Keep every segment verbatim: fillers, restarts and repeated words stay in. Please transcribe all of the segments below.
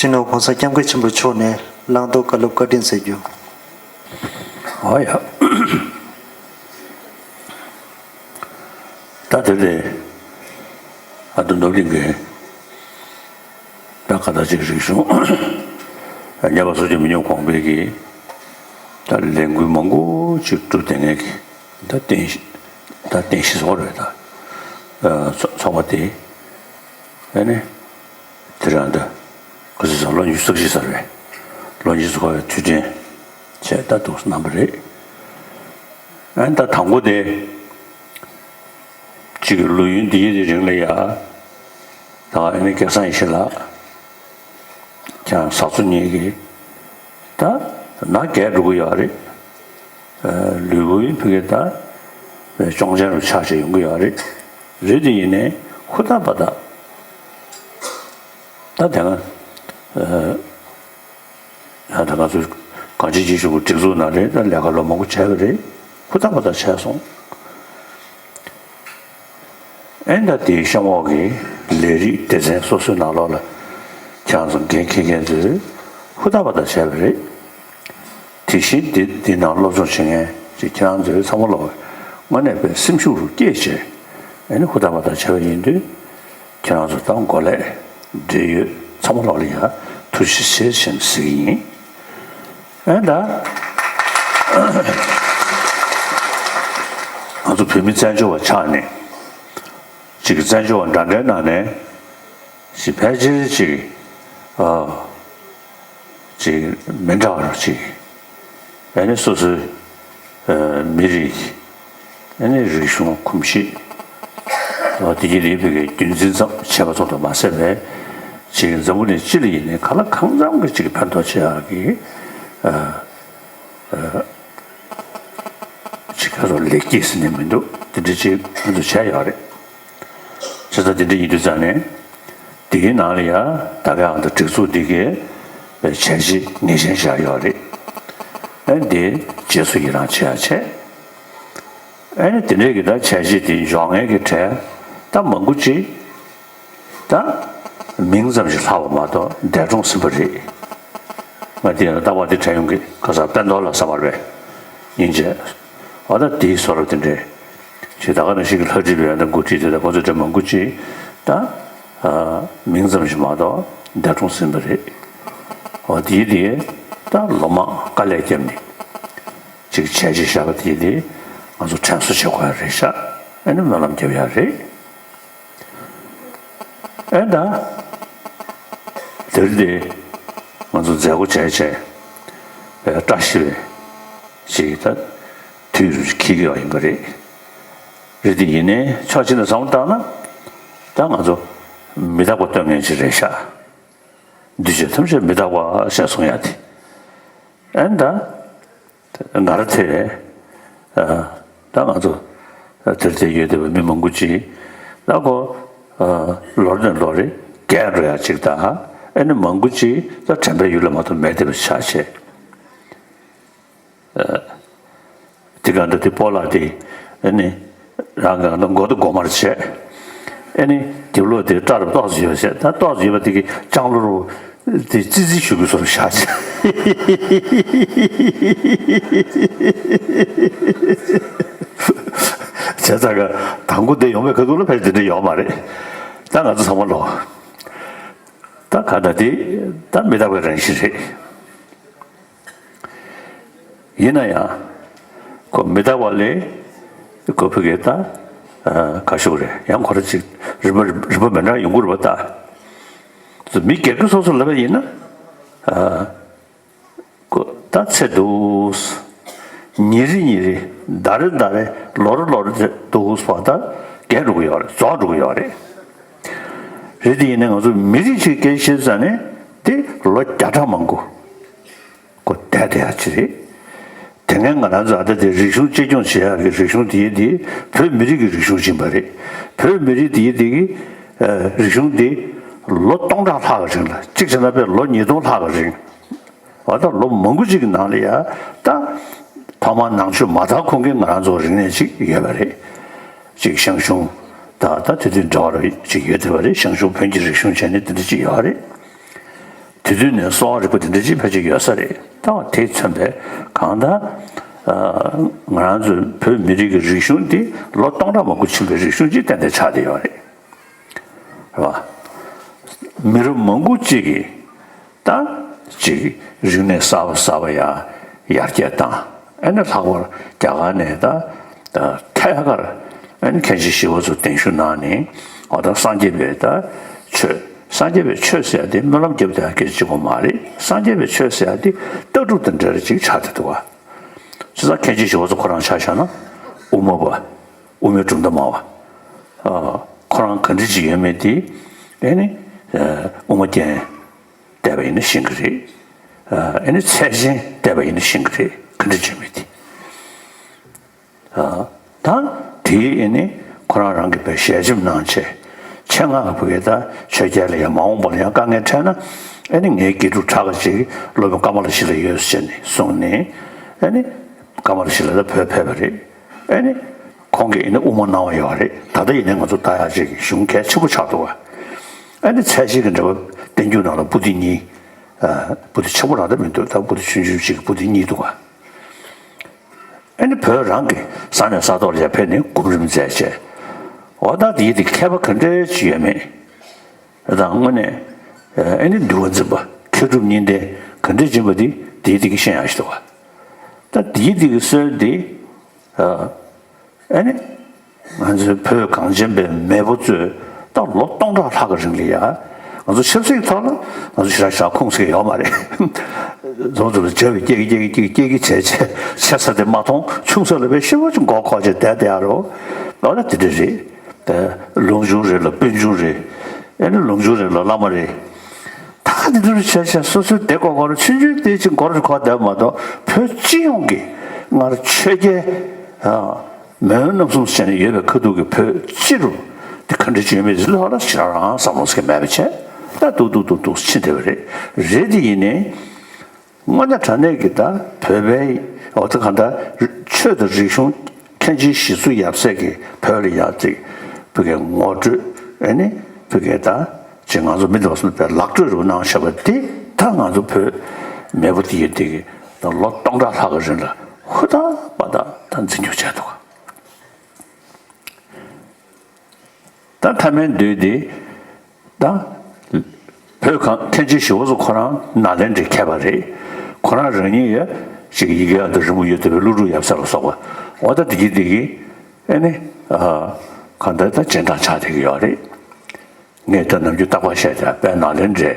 སྤྱི་ནོར་༸གོང་ས་༸སྐྱབས་མགོན་ཆེན་པོ་མཆོག་ནས་བླང་དོར་བཀའ་སློབ་བཀའ་དྲིན་སྩལ་རྒྱུ། ཨོ་ཡ། ད་དེ་ལས་ཨ་མདོ་ནོར་གླིང་གི་ད་ག་ད་ཅིག་རིག་གཞུང་ཉམས་པ་སོར་ཆུད་མི་ཉམས་གོང་འཕེལ་གྱི་ད་ལས་འགུལ་མང་པོ་ཅིག་བསྒྲུབས་བསྡད་མཁན་གྱི་ད་རྟེན་གཞི་ད་རྟེན་གཞི་ཟེར་བ་རེད། ད་ཚོགས་པ་དེ་ཨ་ནི། དེ་རང་ད། ག་ཚོད་ཟེར་ལོ་ཉི་ཤུ་རྩ་གཅིག་ཟེར་བས། ལོ་ཉི་ཤུ་འཁོར་བའི་དུས་དྲན་བྱས་ད་འདུག་གནང་བ་རེད། ཨ་ནི་ད་དང་པོ་དེ། གཅིག་གི་ལོ་ཡུན་འདི་ཡི་དེ་རིང་ལ་ཡ། ད་ཨ་ནི་སྐལ་བཟང་ཡེ་ཤེས་ལགས། ཁྱེད་རང་བཟའ་ཚོ་གཉིས་ཀྱིས། ད་ན་རྒས་འགྲོ་གི་ཡོད་རེད། ལུས་པོའི་ཕ་གི་ད་གཅོང་ཆེན་རུ་ཆགས་བྱས་ཡོང་གི་ཡོད་རེད། རེད་དེ་ཡིན་ནའི་ཧུར་ཐག་པ་ཐག་ད་དེ་སྔ་ད་ང་ཚོ་གངས་ཅན་སྐྱིད་གཤོངས་ཀྱི་སྒྲིག་འཛུགས་ནང་ལ་ད་ལས་ཀ་ལོ་མང་པོ་བྱས་པ་རེད། ཧུར་ཐག་པ་ཐག་བྱས་སོང་། ཨེ་ད་དེའི་གཤམ་འོག་གི་ལས་རིགས་སྡེ་ཚན་སོ་སོའི་ནང་ལོགས་ལ་ཁྱེད་རང་ཚོ་འགན་འཁྱེར་མཁན་ཚོས་ཧུར་ཐག་པ་ཐག་བྱས་པ་རེད། དེ་བཞིན་འདི་འདི་ནང་སློབ་སྦྱོང་བྱེད་མཁན་ཅིག་ཁྱེད་རང་ཚོའི་ཚང་མ་ལོག་དངོས་གནས་དཔེ་སེམས་ཤུགས་རུ་སྐྱེད་བྱས་ཨེ་ནི་ཧུར་ཐག་པ་ཐག་བྱས་པ་ཡིན་དུས་ཁྱེད་རང་ཚོ་དང་འགོ་ལས་འབྲེལ་ཡོད་ཚང་མ་ལོག་ལ་ཡ་ཐུགས་རྗེ་ཆེ་ཞེས་ཟེར་གྱི་ཡིན། ཨེ་ད། ང་ཚོ་བོད་མི་བཙན་བྱོལ་བ་ཆགས་ནས་ཅིག་བཙན་བྱོལ་བ་འདྲ་འདྲའི་ནང་ནས་ཅིག་ཕལ་ཆེར་ཅིག་ཨ་ཅིག་མི་འདྲ་བ་ཅིག་ཨེ་ནི་སོ་སོའི་མི་རིགས་ཨ་ནི་རིག་གཞུང་གོམས་གཤིས་འོ་དེ་གྱི་རིགས་ཕ་གིའི་རྒྱུན་འཛིན་ཙམ་བྱས་པ་ཙམ་དུ་མ་ཟད་པའི་ཅིག་འཛམ་བུ་གླིང་སྤྱི་ལ་ཡིན་ནའི་གང་ལ་གང་འཚམ་གྱི་ཅིག་ཕན་ཐོགས་ཆེ་ཡག་གི་ཨ་ཨ་ཅིག་ག་ཚོད་ལེགས་སྐྱེས་ཟེར་ནས་མི་འདུག་དེ་འདྲ་ཅིག་ང་ཚོ་བྱས་ཡོད་རེད། བྱས་ཙང་དེ་འདྲ་ཡིན་དུས་ཙང་ནས། དེའི་ནང་ལ་ཡང་ད་ག་ཡང་ད་སྒྲིག་འཛུགས་འདི་གའི་བྱས་རྗེས་ངེས་ཅན་བཞག་ཡོད་རེད། ཨ་འདི་རྗེས་སུ་ཡི་རང་བྱེད་ཡ་བྱས། ཨ་ནི་དེ་འདྲའི་གི་ད་བྱས་རྗེས་དེ་འཇོག་མཁན་གྱི་གྲས་ད་མང་པོ་ཅིག་ད་མིང་ཙམ་ཞིག་ལྷག་པ་མ་གཏོགས་འདས་གྲོངས་ཟིན་པ་རེད། ང་དེ་ཡང་རྟག་པར་དེ་དྲན་ཡོང་གི་ཁ་སང་དཔལ་རྡོར་ལགས་ཟེར་བ་རེད། སྙིང་རྗེ། འོ་ད་དེའི་བཟོ་འདྲ་དེ་འདྲའི། ཅིག་ད་ག་ནང་བཞིན་གྱི་ལྷ་བྲིས་པའི་ཡང་ད་འགོ་ཁྲིད་དེ་ད་ཁོ་ཚོ་འདྲ་མང་པོ་ཅིག་ད་ཨ་མིང་ཙམ་ཞིག་མ་གཏོགས་འདས་གྲོངས་ཟིན་པ་རེད། འོ་དེའི་དེ་ད་ལོ་མང་དཀའ་ལས་བརྒྱབ་ནས་ཅིག་བྱས་རྗེས་བཞག་པ་དེའི་དེ་ང་ཚོ་དྲན་གསོ་བྱེད་དགོས་ཡ་རེད་ཤག་ཨ་ནི་སྨོན་ལམ་རྒྱབ་ཡ་རེད། ཨེ་ད། དེར་དེ་ང་ཚོ་མཛད་སྒོ་བྱས་བྱས་པའི་བཀྲ་ཤིས་པའི་ཞིག་ད་དུས་རུ་འཁེལ་གྱི་ཡོད་ཡིན་པ་རེད། རེད་དེ་ཡིན་ནའི་ཕྱོགས་གཅིག་ནས་བསམ་བློ་བཏང་ན་ད་ང་ཚོ་མི་རྟག་པ་སྟོན་མཁན་ཅིག་རེད་ཤག་འདུས་བྱས་ཐམས་ཅད་མི་རྟག་པ་ཞེས་གསུང་ཡ་དེ་ཨེ་ད། ང་རང་ཐེ་བས། ད་ང་ཚོ་དེར་དེ་ཡོད་བསྡད་པའི་མི་མང་པོ་ཅིག་ད་ཁོ་ལོ་རེ་ནས་ལོ་རེ་རྒས་འགྲོ་ཡ་ཅིག་དང་ཨ་ནི་མང་པོ་ཅིག་ད་དྲན་པའི་ཡུལ་ལ་མ་གཏོགས་མེད་བསྡད་པ་ཆགས་བྱས། དེ་ག་འདྲ་དེ་སྤོ་ལགས་དེ་ཨ་ནི། རང་གི་ཨ་ནི་མགོ་དང་མགོ་མར་བྱས། ཨ་ནི་དེབ་ཀློག་དེ་སྐྲ་རུ་ཏོག་ཙམ་ཡོད་བྱས་ད་ཏོག་ཙམ་ཡོད་པ་དེ་གི་ལྕང་ལོ་རུ་དེ་ཙི་ཙི་ཞུ་གི་སོར་བཞག་བྱས། བྱས་ཙང་ག་དང་པོ་དེ་ཡོང་བའི་ཁ་ཐུག་ལ་ཕལ་ཆེར་དེ་འདྲ་ཡོད་མ་རེད། ད་ང་ཚོ་ཚང་མ་ལོ། ད་ག་ད་དེ་ད་མི་རྟག་པའི་རང་བཞིན་རེད། ཡིན་ན་ཡང་། ཁོ་མི་རྟག་པ་ལས། ཁོ་ཕ་གི་ད། ཁ་ཤུག་རེད་ཡང་ཁོ་ར་ཅིག་རིམ་པ་རིམ་པ་མི་འདྲ་ཡོང་གི་རེད་པ་ད། མི་སྒེར་གྱི་སོ་སོ་ལབ་པ་ཡིན་ན། ཁོ་ད་ཚེ་འདུག་ཉིན་རེ་ཉིན་རེ་ཟླ་རེ་ཟླ་རེ་ལོ་རེ་ལོ་རེ་འདུག་བ་ད་རྒས་འགྲོ་གི་ཡོད་རེད་རྫོགས་འགྲོ་གི་ཡོད་རེད། རེད་དེ་ཡིན་ན་ང་ཚོ་མི་རིགས་ཅིག་སྐད་ཆ་བཤད་ཙང་ནས་དེ་ལོ་བརྒྱ་ཕྲག་མང་པོ། ཁོ་བསྡད་བསྡད་ཡག་ཅིག་རེད། དེ་སྔ་ང་རང་ཚོ་ཨ་ད་དེ་རིག་གཞུང་གཅེས་སྐྱོང་བྱེད་ཡག་གི་རིག་གཞུང་དེ་ཡིན་དེ་བོད་མི་རིགས་ཀྱི་རིག་གཞུང་ཡིན་པ་རེད། བོད་མི་རིགས་དེ་ཡིན་དེ་གི་རིག་གཞུང་དེ་ལོ་སྟོང་ཕྲག་ལྷག་གི་རིང་ལ་གཅིག་བྱས་ན་དཔེ་ལོ་ཉིས་སྟོང་ལྷག་གི་རིང་ཨ་ད་ལོ་མང་པོ་ཅིག་གི་ནང་ལ་ཡ་ད་ཕ་མ་ནང་ཆོས་མ་དར་གོང་གི་ང་རང་ཚོ་རིག་གནས་ཅིག་ཡོད་པ་རེད། ཅིག་ཞང་ཞུང་ད་ད་དེ་དུས་འདྲ་བ་རེ་ཅིག་ཡོད་བསྡད་པ་རེད། ཞང་ཞུང་བོན་གྱི་རིག་གཞུང་བྱས་ནས་དེ་འདྲ་ཅིག་ཡོད་རེད། དེ་དུས་ནས་གསོ་བ་རིག་པ་དེ་འདྲ་ཅིག་ཕལ་ཆེར་ཡོད་ས་རེད། ད་བ་དེས་མཚོན་པའི་གང་ལྟར་ང་རང་ཚོའི་བོད་མི་རིགས་ཀྱི་རིག་གཞུང་འདི་ལོ་སྟོང་ཕྲག་མང་པོ་ཕྱིན་པའི་རིག་གཞུང་ཅིག་ཏན་ཏན་ཆགས་བསྡད་ཡོད་རེད། རེད་བ། མི་རབས་མང་པོ་ཅིག་གིས་ད་ཅིག་རིག་གནས་གསར་པ་གསར་པ་ཡར་ཡར་རྒྱས་བཏང་། ཨ་ནི་ལྷག་པར་རྒྱ་གར་ནས་ད་ད་ཐད་ཀར་ཨ་ནི་མཁན་ཆེན་ཞི་བ་འཚོ་གདན་ཞུ་གནང་ནས་འོ་ད་སངས་རྒྱས་པའི་ད་ཆོས། སངས་རྒྱས་པའི་ཆོས་ཟེར་ཡ་དེ་སྨོན་ལམ་རྒྱབ་བསྡད་ཡ་སྐད་ཆ་གཅིག་པོ་མ་རེད། སངས་རྒྱས་པའི་ཆོས་ཟེར་ཡ་དེ་ལྟ་གྲུབ་དང་འབྲེལ་བ་ཅིག་ཆགས་བསྡད་འདུག་བ། བྱས་ཙང་མཁན་ཆེན་ཞི་བ་འཚོ་ཁོ་རང་ཆ་བཞག་ན་དབུ་མ་པ། དབུ་མའི་གྲུབ་མཐའ་སྨྲ་བ། ཨ། ཁོ་རང་ག་འདྲ་ཅིག་ཡོད་མེད་དེ། ཨེ་ནི། ཨ། དབུ་མ་རྒྱན་བལྟས་པ་ཡིན་ན་ཤེས་ཀྱི་རེད། ཨ། ཨེ་ནི་ཚད་ཆེན་བལྟས་པ་ཡིན་ན་ཤེས་ཀྱི་རེད། ག་འདྲ་ཅིག་ཡོད་མེད་དེ། ཨ། ད་དེ་ཨེ་ནི་ཁོ་རང་རང་གིས་དཔེ་ཞལ་ཆེམས་གནང་བྱས། ཆེད་མངགས་ཀྱི་བུ་གས་ད་ཆོས་རྒྱལ་ལ་ཡང་མ་འོངས་པ་ལ་ཡང་དཀའ་ངལ་འཕྲད་ན། ཨེ་ནི་ངའི་དགེ་ཕྲུག་ཁྲ་ཁ་ཅིག་སློབ་དཔོན་ཀ་མ་ལ་ཤཱི་ལ་ཡོད་ཟེར་ནས་གསུངས་ནས། ཨེ་ནི་ཀ་མ་ལ་ཤཱི་ལ་ད་བོད་ཕེབས་པ་རེད། ཨེ་ནི། ཁོང་གིས་ཨེ་ནི་དབུ་མ་གནང་བ་ཡོད་རེད། ད་ལྟ་ཡིན་ནའི་ང་ཚོ་ལྟ་ཡག་ཅིག་གི་གཞུང་གལ་ཆེན་པོ་ཆགས་འདུག་བ། ཨེ་ནི་ཚད་ཆེན་གྱི་འགྲེལ་པ་བསྟན་འགྱུར་ནང་ལ་པོ་ཏི་གཉིས། ཨ། པོ་ཏི་ཆེན་པོ་རང་ད་མི་འདུག་ད་པོ་ཏི་ཆུང་ཆུང་ཅིག་གི་པོ་ཏི་གཉིས་འདུག་བ། ཨེ་ནི་བོད་རང་གི་ས་ནས་ས་ཐོག་ལ་ཡར་ཕེབས་ནས་སྒོམ་རིམ་མཛད་བྱས། འོ་ད་དེའི་དེ་མཁས་པ་ག་འདྲ་ཅིག་ཡོད་མེད། ད་དངོས་གནས། ཨེ་ནི་འདུལ་བ་འཛིན་པ་མཁས་གྲུབ་གཉིས་ལྡན་ག་འདྲ་ཅིག་ཡིན་པ་དེ་དེའི་དེ་གིས་ཤེས་ཡག་ཞིག་འདུག་བ། ད་དེའི་དེ་གི་སྲོལ་དེ། ཨ། ཨེ་ནི། ང་ཚོའི་བོད་གངས་ཅན་པའི་མེས་པོ་ཚོས་ད་ལོ་སྟོང་ཕྲག་ལྷག་གི་རིང་ལ་ཡ། ང་ཚོ་ཆབ་སྲིད་ཀྱི་ཐོག་ལ་ང་ཚོ་ཞེ་དྲག་ཞེ་དྲག་ཁུངས་བཙན་ཡོད་མ་རེད། རྫོང་རྫོང་ལ་བྱ་བའི་སྐྱེ་གི་སྐྱེ་གི་སྐྱེ་གི་སྐྱེ་གི་བྱས་བྱས་ཆེ་ས་དེ་མ་མཐོང་། ཆུང་ས་ལ་དཔེ་ཞེ་པོ་ཅིག་མགོ་འཁོར་བྱས་བསྡད་བསྡད་ཡ་རོ། ཨོ་ད་དེ་འདྲ་རེད། དེ་ལུང་ཆུང་རེད་ལ་སྤུན་ཆུང་རེད། ཨེ་ནི་ལུང་ཆུང་རེད་ལ་བླ་མ་རེད། ད་འདི་འདྲ་བྱས་བྱས་སོ་སོའི་སྡེ་ཀོ་ཀོ་ར་ཆུང་ཆུང་དེ་ཅིག་མགོ་རུ་འཁོར་བསྡད་མ་གཏོགས། བོད་སྤྱི་ཡོངས་ཀྱི་སྔར་ཆོས་རྒྱལ། ཨ། མེས་དབོན་རྣམ་གསུམ་ཟེར་ནས་ཡོད་པའི་ཁ་ཐུག་གི་བོད་སྤྱི་རུ་དེ་ག་འདྲ་ཅིག་ཡོད་མེད་དེ་ལ་ཧ་ལ་ཞེ་དྲག་རང་བསམ་བློ་ཟེར་མཁན་མེད་པ་བྱས། ད་འདུག་འདུག་འདུག་འདུག་ཕྱིན་བསྡད་པ་རེད། རེད་དེ་ཡིན་ནའི། དངོས་གནས་དྲང་གནས་ཀྱི་ད་བོད་པའི་འོ་ད་གང་ལྟར་ཆོས་དང་རིག་གཞུང་མཁན་ཆེན་ཞི་འཚོ་ཡབ་སྲས་ཀྱིས་བོད་ལ་ཡར་ཅིག་བོད་ཀྱི་ངོ་སྤྲོད། ཨེ་ནི་བོད་ཀྱི་ད་ཅིག་ང་ཚོ་མི་འདི་བ་སོང་པའི་ལག་སྤྲོད་རུ་གནང་བཞག་པ་འདི་ད་ང་ཚོ་བོད་མེས་པོ་དེ་ཡི་དེ་གི་ད་ལོ་སྟོང་ཕྲག་ལྷག་གི་རིང་ལ་ཧུར་ཐག་པ་ད་ད་འཛིན་སྐྱོང་བྱས་འདུག་ད་མཐའ་མའི་མདུན་དེ། ད། བོད་གངས་མཁན་ཆེན་ཞི་བ་འཚོ་ཁོ་རང་ནཱ་ལེནྡྲའི་མཁས་པ་རེད། ཁོ་རང་རང་ཉིད་ཡ། ཅིག་ཡི་གེ་ཨ་འདི་རི་མོ་ཡོད་བསྡད་པའི་ཀླུ་སྒྲུབ་ཡབ་སྲས་ལ་སོགས་པ། འོ་ད་དེ་གི་དེ་གི། ཨེ་ནི། ཨ། གང་ལྟར་ད་རྗེས་འབྲང་ཆགས་བསྡད་ཀྱི་ཡོད་རེད། ངས་ད་ནམ་རྒྱུན་རྟག་པར་བཤད་བསྡད་པའི་ནཱ་ལེནྡྲའི་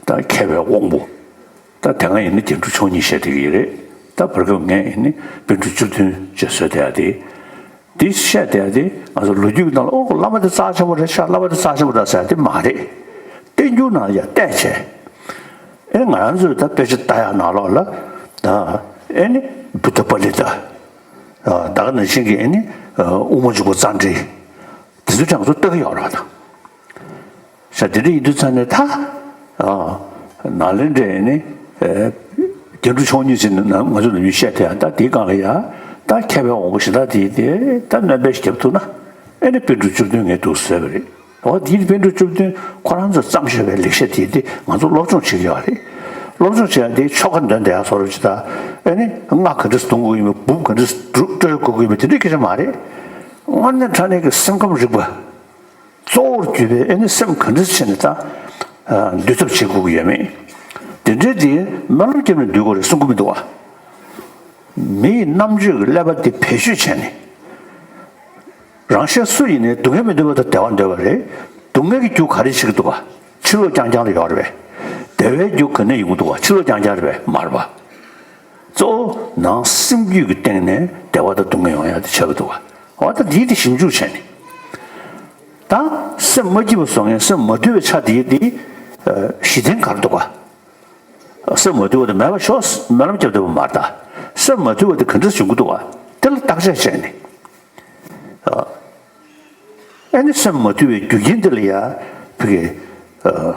ད་མཁས་པའི་དབང་པོ། ད་དེ་སྔ་ཡིན་ན་རྒྱན་དྲུག་མཆོག་གཉིས་བཤད་བསྡད་ཀྱི་ཡོད་རེད། ད་བར་སྐབས་ངས་ཡིན་ན་པཎ་གྲུབ་བཅུ་བདུན་ཅེས་བཟོས་བསྡད་ཡ་དེ། འདི་བཤད་བསྡད་དེ་ང་ཚོ་ལོ་རྒྱུས་ཀྱི་ནང་ལ་ཨོ་བླ་མ་དེ་རྩ་ཆེན་པོ་རེད་ཤག་བླ་མ་དེ་རྩ་ཆེན་པོ་རེད་ཟེར་དེ་མ་རེད། བསྟན་འགྱུར་ནང་ལ་ཡང་བལྟས་བྱས། ཨེ་ང་རང་ཚོས་ད་དཔེ་ཆ་ལྟ་ཡག་ནང་ལོགས་ལ་ད་ཨེ་ནི་བུདྡྷ་པཱ་ལི་ཏ། ད་ག་ནང་བཞིན་གྱི་ཨེ་ནི་དབུ་མ་འཇུག་པ་རྩ་འགྲེལ། དེ་ཚོ་ཀྱང་ང་ཚོ་ལྟ་གི་ཡོད་རེད་བ་ད། ས་དེ་འདྲ་ཡིན་དུས་ཙང་ནས་ད། ཨ། ནཱ་ལེནྡྲའི་ནི། ཨེ། རྒྱན་དྲུག་མཆོག་གཉིས་ཟེར་ནས་ང་ཚོ་ནམ་རྒྱུན་བཤད་དེ་ཡང་ད་དེའི་སྒང་ལ་ཡ། ད་མཁས་པའི་དབང་པོ་གཞན་དག་དེ་དེ་ད་སྣོན་པ་ཞིག་རྒྱབ་ཐུབ་ན། ཨེ་ནི་པཎ་གྲུབ་བཅུ་བདུན་ངས་འདུག་བཟོས་པ་རེད། འོ་དེའི་པཎ་གྲུབ་བཅུ་བདུན་ཁོ་རང་ཚོས་བརྩམས་བཞག་པའི་ལེགས་བཤད་དེ་དེ་ང་ཚོ་སློབ་སྦྱོང་བྱེད་ཀྱི་ཡོད་རེད། སློབ་སྦྱོང་བྱེད་ཡ་དེ་ཆོ་ག་འདོན་བསྡད་ཡ་བཟོ་འདྲ་ཅིག་ད། ཨེ་ནི་སྔགས་ག་འདྲས་སེ་རྡུང་དགོས་ཡིན་པ། འབུམ་ག་འདྲས་སེ་སྒྲུབ་སྤྲོས་དགོས་ཀྱི་ཡིན་པ་དེ་འདྲའི་སྐད་ཆ་མ་རེད། དངོས་གནས་དྲང་གནས་ཀྱི་སེམས་ཁམས་རིག་པ། གཙོ་བོར་གྱུར་པའི་ཨེ་ནི་སེམས་ག་འདྲ་བྱས་ནས་ད། ཨ། འདུལ་ཐབས་བྱེད་དགོས་ཀྱི་ཡོད་མེད། དེ་འདྲའི་དེ་སྨོན་ལམ་བརྒྱབ་ནས་འདུལ་དགོས་རེད་གསུང་གི་མི་འདུག་བ། མི་ཡི་རྣམ་དཔྱོད་ཀྱི་ཀླད་པ་དེ་བེད་སྤྱོད་བྱས་ནས། རང་གཞན་སུ་ཡིན་ནའི་སྡུག་བསྔལ་མི་འདོད་པ་དང་བདེ་བ་འདོད་པ་རེད། སྡུག་བསྔལ་གྱི་རྒྱུ་ག་རེ་བྱེད་ཀྱི་འདུག་བ། ཕྱི་ལོགས་རྐྱང་རྐྱང་ལ་ཡོད་རེད་པས། བདེ་བའི་རྒྱུ་ག་ནས་ཡོང་གི་འདུག་བ། ཕྱི་ལོགས་རྐྱང་རྐྱང་རེད་པས་མ་རེད་པ། གཙོ་བོ་ནང་སེམས་རྒྱུད་ཀྱི་སྟེང་ནས་བདེ་བ་དང་སྡུག་བསྔལ་ཡོང་ཡ་དེ་ཆགས་ཀྱི་འདུག་བ། འོ་ད་འདིའི་དེ་ཞིབ་འཇུག་བྱས་ནས། ད་སེམས་མ་སྐྱིད་པ་བཟོ་མཁན་སེམས་མ་དུལ་བའི་ཆ་དེའི་དེ། ཨ། གཞི་རྟེན་ག་རེ་འདུག་ག་སེམས་མ་དུལ་བ་དེ་མེད་པ་ཤོག་སྨོན་ལམ་བརྒྱབ་བསྡད་པ་མ་རེད་ད། སེམས་མ་དུལ་བ་དེ་ག་འདྲས་བྱུང་གི་འདུག་ག་དེ་ལ་བརྟག་དཔྱད་བྱས་ནས། ཨ། ཨེ་ནི་སེམས་མ་དུལ་བའི་རྒྱུ་རྐྱེན་དེ་ལ་ཡ་ཕ་གི། ཨ།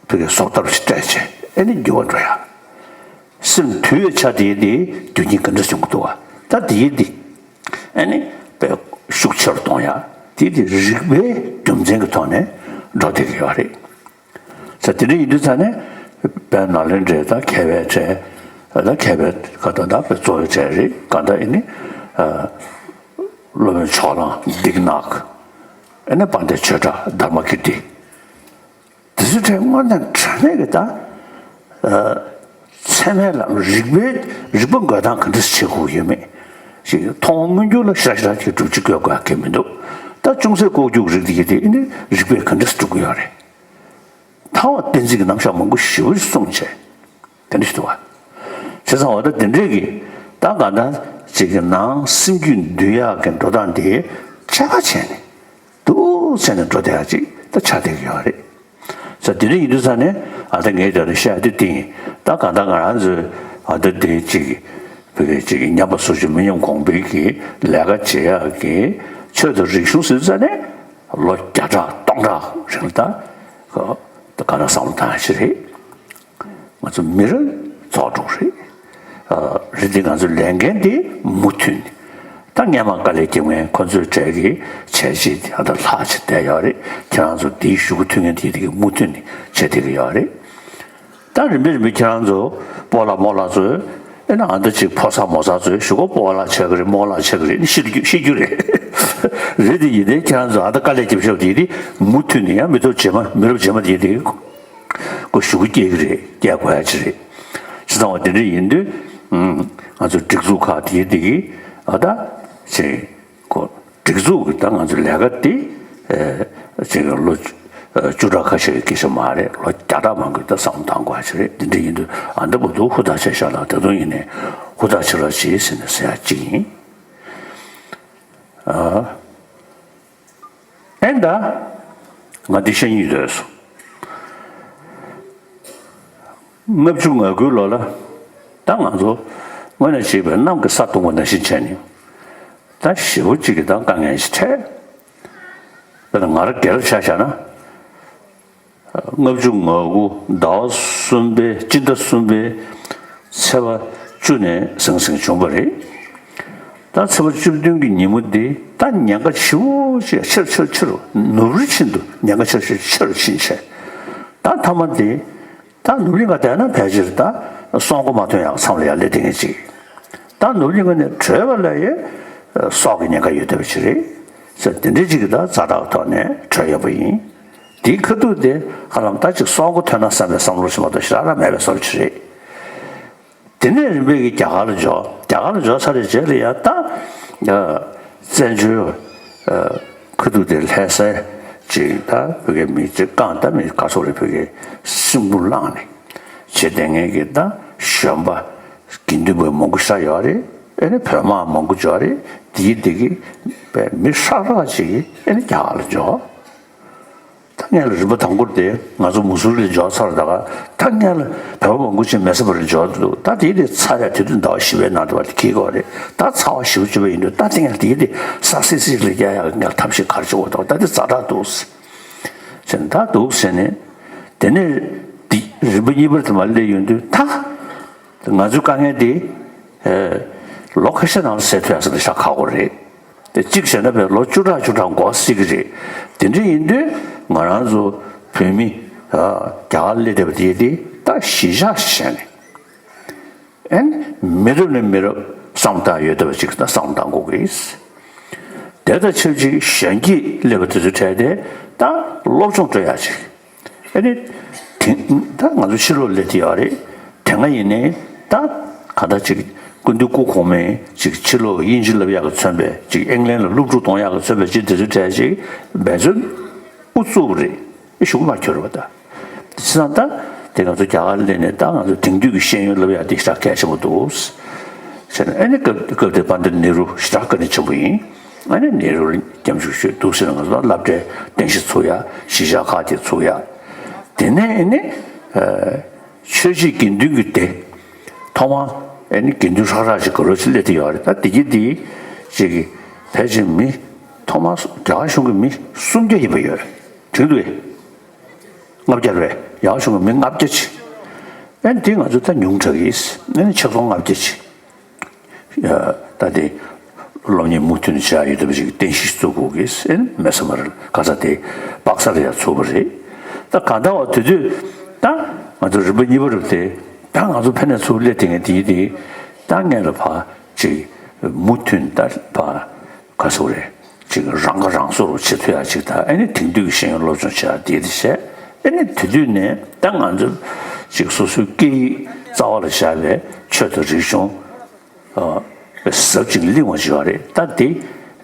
ཕ་གི་བཟོ་ལྟ་བུ་ཞིག་སྤྲད་བྱས་ཨེ་ནི་འགྱུར་བ་འགྲོ་ཡ། སེམས་དུལ་བའི་ཆ་དེ་དེ་རྒྱུ་རྐྱེན་ག་འདྲ་བྱུང་གི་འདུག་ག་ད་དེའི་དེ་ཨེ་ནི་དཔེ་ཤུགས་ཆེ་རུ་གཏོང་ཡ། དེ་དེ་རིག་པའི་རྒྱུ་མཚན་གྱི་ཐོག་ནས་འགྲོ་བསྡད་ཀྱི་ཡོད་རེད། ས་དེ་འདྲ་ཡིན་དུས་ཙང་ནས། དཔལ་ནཱ་ལེནྡྲའི་ད་མཁས་པའི་གྲས། ད་མཁས་པའི་ཁ་ཐོག་ད་དཔེ་གཙོ་བོའི་གྲས་རེད། གང་ལྟར་ཨེ་ནི་སློབ་དཔོན་ཕྱོགས་གླང་སྡིག་ནག་ཨེ་ནི་དཔལ་ལྡན་ཆོས་གྲགས་དྷརྨ་ཀིརྟི། དེ་ཚོའི་གྲས་དངོས་གནས་དྲང་གནས་ཀྱི་ད། ཚད་མའི་ལམ་རིག་པའི་རིག་པ་འགོད་སྟངས་ག་འདྲ་བྱེད་དགོས་ཡོད་མེད་ཞིག་མཐོང་སྔོན་འགྱུར་ལ་ཞེ་དྲག་ཞེ་དྲག་ཅིག་སྒྲུབ་ཅིག་དགོས་དགོས་ཀྱི་མི་འདུག་ད་ཅུང་ཟད་ལྐོག་གྱུར་རིག་དེ་ཡིན་དེ་ཨེ་ནི་རིག་པས་ག་འདྲ་སྒྲུབ་ཀྱི་ཡོད་རེད། ད་བ་བསྟན་འཛིན་གྱི་རྣམ་གཞག་མང་པོ་ཞེ་པོ་ཅིག་གསུངས་བྱས། དེ་འདྲ་ཞིག་འདུག་བ། བྱས་ཙང་འོ་ད་དེ་འདྲས་ཀྱི་ད་ག་ད་ཅིག་གི་ནང་སེམས་རྒྱུད་འདུལ་ཡག་གི་འགྲོ་སྟངས་དེ་དཔྱད་པ་བྱས་ནས་འདུག་བྱས་ནས་འགྲོ་བསྡད་ཡག་ཅིག་ད་ཆགས་བསྡད་ཀྱི་ཡོད་རེད། ས་དེ་འདྲ་ཡིན་དུས་ས་ནས་ཨ་ད་ངས་དེ་རུ་བཤད་དེ་བསྟན། ད་ག་ད་ང་རང་ཚོའི་ཨ་ད་དེ་ཅིག་བོད་སྐད་ཅིག་ཉམས་པ་སོར་ཆུད་མི་ཉམས་གོང་འཕེལ་གྱི་ལས་ཀ་བྱེད་ཡག་གི་ཆོས་དང་རིག་གཞུང་ཟེར་ས་ནས་ལོ་བརྒྱ་ཕྲག་སྟོང་ཕྲག་རིང་ལ་ད་ག་ད་བསམ་བློ་བཏང་ཡག་ཅིག་རེད། ང་ཚོ་མི་རབས་རྫོགས་འགྲོ་གི་རེད། ཨ། རེད་དེ་ང་ཚོ་ལས་འགན་དེ་མུ་མཐུད་ནས། ད་སྔས་མ་དཀའ་ལས་བརྒྱབ་མཁན་ཁོ་ཚོའི་གྲས་ཀྱི་བྱས་རྗེས་དེ་ཨ་ད་ལྷག་བྱས་བསྡད་ཡོད་རེད། ཁྱེད་རང་ཚོ་དེའི་གཞུག་གུ་མཐུད་མཁན་དེ་དེ་གི་མུ་མཐུད་ནས་བྱས་བསྡད་ཀྱི་ཡོད་རེད། ད་རིམ་པས་རིམ་པས་ཁྱེད་རང་ཚོ་སྤོ་ལགས་རྨོ་ལགས་ཚོས་ཨེ་ན་ཨ་ད་ཅིག་ཕོ་གསར་མོ་གསར་ཚོས་གཞུག་གུ་སྤོ་ལགས་ཆགས་ཀྱི་རེད། རྨོ་ལགས་ཆགས་ཀྱི་རེད་ཤེས་རྒྱུ་ཤེས་རྒྱུ་རེད། རེད་དེ་ཡིན་དེ་ཁྱེད་རང་ཚོ་ཨ་ད་དཀའ་ལས་བརྒྱབ་ཤོག་དེ་དེ་མུ་མཐུད་ནས་ཡང་མི་ཐོག་རྗེས་མ་མི་རབས་རྗེས་མ་དེ་དེ། ཁོ་ཞུ་གི་སྐྱེལ་གི་རེད། སྐྱེལ་དགོས་ཡ་ཅིག་རེད། ཅི་ཙང་བ་དེ་འདྲ་ཡིན་དུས། ང་ཚོ་སྒྲིག་འཛུགས་ཁག་དེའི་དེ་གི་ཨ་ད་ཅེ་ཁོ་སྒྲིག་འཛུགས་ཀྱི་ད་ང་ཚོ་ལས་ཀ་དེ་ཅེ་ལོ་བཅུ་ཕྲག་ཁ་ཤས་ཀྱི་སྐད་ཆ་མ་རེད། ལོ་བརྒྱ་ཕྲག་མང་གི་ད་བསམ་བློ་བཏང་དགོས་ཡ་ཅིག་རེད། དེ་འདྲ་ཡིན་དུས་ཨ་ད་བུ་དུ་ཧུར་ཐག་བྱས་ཤག་ལ་ད་དུང་ཡིན་ནའི་ཧུར་ཐག་བྱེད་རོགས་བྱེད་ཟེར་ནས་ཟེར་ཡ་ཅིག་ཡིན། ཨ། ཨེ་ད། ང་འདི་བཤད་སྙིང་འདོད་སོང་། ལྔ་བཅུ་ང་དགུའི་ལོ་ལ། ད་ང་ཚོ་དངོས་གནས་བྱས་པའི་གནམ་གྱི་ས་སྟོང་པ་ནང་བཞིན་བྱས་ནས། ད་ཞེ་པོ་གཅིག་གི་ད་དཀའ་ངལ་ཞིག་འཕྲད། དཔེར་ན་ང་རང་སྒེར་ཆ་བཞག་ན། ལྔ་བཅུ་ང་དགུ་ཟླ་བ་གསུམ་པའི་སྤྱི་ཟླ་གསུམ་པའི་ཚེས་པ་བཅུ་ནས་ཟང་ཟིང་བྱུང་བ་རེད། ད་ཚེས་པ་བཅུ་བདུན་གྱི་ཉིན་མོ་འདི་ད་ཉེན་ཁ་ཆེ་བོ་ཞིག་ཆེ་རུ་ཆེ་རུ་ཆེ་རུ་ནུབ་རི་ཆེན་དུ་ཉེན་ཁ་ཆེ་རུ་ཆེ་རུ་ཕྱིན་བྱས། ད་མཐའ་མ་འདི་ད་ནུབ་གླིང་ག་བསྡད་ན་ཕལ་ཆེར་ད་སྲོག་མགོ་མ་ཐོན་ཡག་མཚམས་ལ་ཡར་སླེབས་བསྡད་མཁན་ཅིག་ད་ནུབ་གླིང་ག་ནས་བྲོས་པ་ལ་ཡི་སྲོག་གི་ཉེན་ཁ་ཡོད་བསྡད་པ་ཅིག་རེད། ཟེར་དེ་འདྲའི་ཅིག་གི་ད་ཛ་དྲག་ཐོག་ནས་བྲོས་ཡོད་པ་ཡིན། དེའི་ཁ་ཐུག་དེ་ཧ་ལམ་ད་ཅིག་སྲོག་མགོ་ཐོན་ན་བསམ་པའི་བསམ་བློ་ཞིག་མ་གཏོགས་ཞེ་དྲག་རང་མེད་པའི་བཟོ་འདྲ་ཅིག་རེད། དེ་ནས་རིམ་པས་ཀྱི་རྒྱ་གར་ལ་འབྱོར། རྒྱ་གར་ལ་འབྱོར་ཚར་བའི་རྗེས་ལ་ཡང་ད་བཙན་བྱོལ་ཁ་ཐུག་དེ་ལྷ་སའི་ཅིག་ད་བོད་སྐད་མི་ཅིག་རྐང་ད་མི་ག་ཚོད་རེད། བོད་སྐད་སྲིན་འབུ་བླངས་ནས་བྱེད་བསྡད་མཁན་གྱི་ད་གཞོན་པ་དགེ་འདུན་པ་མང་པོ་ཤར་ཡོད་རེད། ཨེ་ནི་བོད་དམག་མང་པོ་འབྱོར་རེད། དེའི་དེ་གི་པའི་མི་ཧྲག་ཧྲག་ཅིག་ཨེ་ནི་རྒྱ་གར་ལ་འབྱོར། ད་སྔོན་ལ་རིམ་པ་དང་པོར་དེ་ང་ཚོ་མུ་སུ་རི་ལ་འབྱོར་ཚར། ད་ག་ད་སྔོན་ལ་བོད་པ་མང་པོ་ཅིག་མེ་ས་བར་ལ་འབྱོར་འདུག་ད་དེ་དེ་ཚར་ཡ་དེ་དུས་ཟླ་བ་བཞི་པའི་ནང་དུ་བ་དེ་འཁེལ་གོ་རེད། ད་ཚར་བ་བཞི་བཅུ་པ་ཡིན་དུས་ད་དེ་སྔོན་ལ་དེ་དེ་ས་སི་སི་ལ་རྒྱ་ཡག་སྔོན་ལ་ཐབས་ཤེས་ག་རེ་བྱེད་དགོས་འདུག་ད་དེ་ཛ་དྲག་འདུག་ཟེར་ནས་ད་འདུག་ཟེར་ནས་དེ་ནས་དེ་རིམ་པ་གཉིས་པར་དུ་མ་སླེབས་ཡོང་དུས་ད། ང་ཚོའི་དཀའ་ངལ་འདི། ཨེ། ལོ་ཁ་ཤས་ནང་ལ་སེལ་ཐུབ་ཡག་ཟེར་ན་ཤ་ཁག་པོ་རེད། དེ་གཅིག་བྱས་ན་བས་ལོ་བཅུ་ཕྲག་བཅུ་ཕྲག་འགོར་སྲིད་ཀྱི་རེད། དེ་འདྲ་ཡིན་དུས་ང་རང་ཚོ་བོད་མི། ཨ། རྒྱ་གར་སླེབས་བསྡད་པ་དེ་དེ་ད་གཞིས་ཆགས་བྱས་ནས། ཨེ། མི་རབས་ནས་མི་རབས་བསམ་བཏང་ཡོད་བསྡད་པ་ཅིག་ད་བསམ་བཏང་དགོས་ཀྱི། དེ་དང་ཆབས་ཅིག་གཞོན་སྐྱེས་སླེབས་པ་དེ་ཚོའི་གྲས་དེ་ད་སློབ་སྦྱོང་སྤྲོད་ཡག་ཅིག་ཨ་ནི། དེང་ད་ང་ཚོ་ཕྱི་ལོགས་སླེབས་ཀྱི་ཡོད་རེད། དེ་སྔ་ཡིན་ནའི་ད་ག་ད་ཅིག་སྐུ་མདུན་སྐུ་གོང་མས་ཅིག་ཕྱི་ལོགས་དབྱིན་ཇི་བསླབ་ཡག་གི་མཚོན་པའི་ཅིག་ཨིང་ལན་ལ་སློབ་ཕྲུག་གཏོང་ཡག་གི་མཚོན་པའི་ཅིག་དེ་ཚོའི་གྲས་ཅིག་འབད་བརྩོན་དབུ་བཙུགས་པ་རེད། ཨེ་ཞུ་གི་མ་ཁྱོར་བ་ད། བྱས་ཙང་ད་དེ་ང་ཚོ་རྒྱ་གར་སླེབས་ནས་ད་ང་ཚོ་དེང་དུས་ཀྱི་ཤེས་ཡོན་བསླབ་ཡག་དེ་ཞེ་དྲག་གལ་ཆེན་པོ་འདུག་ཟེར་ནས། ཨ་ནི་སྐབས་སྐབས་དེ་དཔལ་ལྡན་ནེ་རུ་ཞེ་དྲག་བཀའ་དྲིན་ཆེན་པོ་ཡིན། ཨ་ནི་ནེ་རུ་ལ་སྐྱབས་འཇུག་ཞུས་འདུག་ཟེར་ན་ང་ཚོ་ལ་སློབ་གྲྭའི་རྟེན་གཞི་ཚུགས་ཡ། གཞིས་ཆགས་ཁག་དེ་ཚུགས་ཡ། དེ་ནས་ཨ་ནི། ཨ། ཆོས་བྱེད་དགེ་འདུན་གྱི་སྡེ། ཐོག་མ་ཨ་ནི་དགེ་འདུན་ཧྲག་ཧྲག་ཅིག་ག་རོ་ཅིག་སླེབས་བསྡད་ཡོད་རེད། ད་དེ་གི་དེ་ཅིག་གི་ཕལ་ཆེར་མི་ཐོག་མ་རྒྱ་གར་གཞུང་གི་མི་སུམ་བརྒྱ་ཡིན་པ་ཡོད། དྲན་འདུག་གས། ལྔ་བརྒྱ་རེད། རྒྱ་གར་གཞུང་གི་མི་ལྔ་བརྒྱ་ཅིག་ཨ་ནི་དེ་ང་ཚོ་ད་ཉུང་དྲགས་ཀྱི། ཨ་ནི་ཆིག་སྟོང་ལྔ་བརྒྱ་ཅིག་ད་དེ་སློབ་གཉེར་མུ་མཐུད་ནས་བྱ་ཡོད་དམ་ཞིག་རྟེན་གཞི་བཙུགས་དགོས་ཀྱི། ཨེ་མེ་ས་མར་ག་ས་དེ་པག་ས་རེ་ཡ་ཚུགས་པ་རེད། ད་ག་ད་བ་དེ་དུས་ད་ ང་ཚོ་རིམ་པ་གཉིས་པ་རུ་དེ་ད་ང་ཚོ་ཕ་ནས་ཚུར་སླེབས་དེ་ངས་དེ་ཡིན་དེ་ད་ངས་ལ་ཕ་ཅིག་མུ་མཐུད་ད་ཕ་ག་སོ་རེད་ཅིག་རང་ཁ་རང་གསོ་རུ་བྱེད་ཐུབ་ཡ་ཅིག་ད་ཨེ་ནི་དེང་དུས་ཀྱི་ཤེས་ཡོན་སློབ་སྦྱོང་བྱེད་ཡ་དེ་དེ་བྱས་ཨེ་ནི་དེ་དུས་ནས་ད་ང་ཚོ་ཅིག་སོ་སོའི་སྐད་ཡིག་རྩ་བ་ལ་བཞག་པའི་ཆོས་དང་རིག་གཞུང་ཟབ་ཅིག་གླེང་བ་བྱེད་ཡ་རེད་ད་དེ་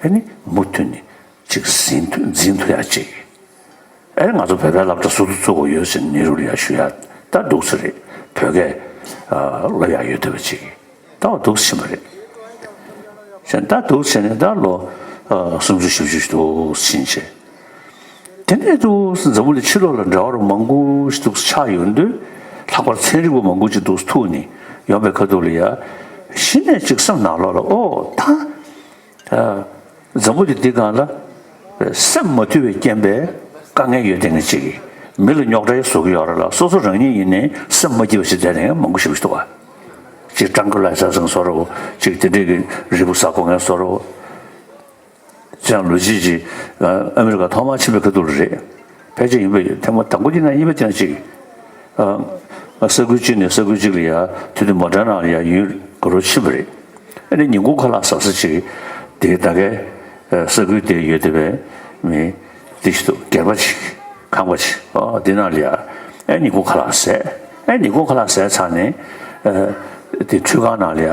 ཨེ་ནི་མུ་མཐུད་ནས་ཅིག་འཛིན་ཐུབ་འཛིན་ཐུབ་ཡ་ཅིག་ཨེ་ང་ཚོ་བོད་པའི་སློབ་གྲྭ་ཟུར་དུ་བཙུགས་དགོས་ཡོད་ཟེར་ནེ་རུ་ལ་ཡ་ཞུ་ཡ་ད་འདུག་ས་རེད། བོད་སྐད་སློབ་ཡ་ཡོད་བསྡད་པ་ཅིག་ད་འདུག་ཕྱིན་པ་རེད། ཞེས་ད་འདུག་བྱས་ནས་ད་ལོ་སུམ་ཅུ་བཞི་བཅུ་ཞིག་འདུག་ཕྱིན་བྱས། དེ་ནས་འདུག་འཛམ་བུ་གླིང་ཕྱི་ལོགས་ལ་འབྲེལ་བ་རུ་མང་པོ་ཞིག་འདུག་ཆགས་ཡོང་དུས་ལྷག་པར་ཚན་རིག་པ་མང་པོ་ཅིག་འདུག་ཐུག་ནས་ཡོང་པའི་ཁ་ཐུག་ལ་ཡ་གཞི་ནས་ཅིག་སེམས་ནང་ལོགས་ལ་ཨོ་ད། འཛམ་བུ་གླིང་འདི་སྒང་ལ་སེམས་མ་དུལ་བའི་རྐྱེན་པས་དཀའ་ངལ་ཡོད་དེ་ངས་ཅིག་མི་ལ་རྙོག་དྲ་བཟོ་གི་ཡོད་རེད་ལ་སོ་སོ་རང་ཉིད་ཡིན་ནའི་སེམས་མ་སྐྱིད་པ་ཞིག་བསྡད་ནས་མང་པོ་ཞིག་འདུག་བ། ཅིག་ཀྲང་ཀུ་ལའི་སར་ཟེར་བཟོ་འདྲ་བོ་ཅིག་དེ་འདྲས་ཀྱི་རིལ་བུ་ཟ་དགོས་ངས་བཟོ་འདྲ་བོ། ཅང་ལོ་རྒྱུས་ཀྱི་ཨ་མི་རི་ཀ་ཐོག་མར་ཕྱིན་པའི་ཁ་ཐུག་ལ་རེད། ཕལ་ཆེར་ཡིན་པ་ཡོད་ཐེངས་མ་དང་པོ་དེ་ན་གཉིས་པ་དེ་ན་ཅིག་ས་ཁུལ་གཅིག་ནས་ས་ཁུལ་གཅིག་ལ་ཡ་དུས་དུ་མོ་ཊ་ནང་ལ་ཡ་ཡུན་དགའ་རབ་ཕྱིན་པ་རེད། ཨ་ནི་ཉིན་གུང་ཁ་ལག་ཟ་ས་ཅིག་དེ་ད་གའི་ས་ཁུལ་དེ་ཡོད་བསྡད་པའི་མི་དེ་ཞིག་འདུག་སྒེར་པ་ཅིག་ཁང་པ་ཅིག་ཨོ་དེ་ནང་ལ་ཡ་ཨ་ཉིན་གུང་ཁ་ལག་ཟས་ཨ་ཉིན་གུང་ཁ་ལག་ཟས་ཚར་ནས་དེ་ཁྲུས་ཁང་ནང་ལ་ཡ་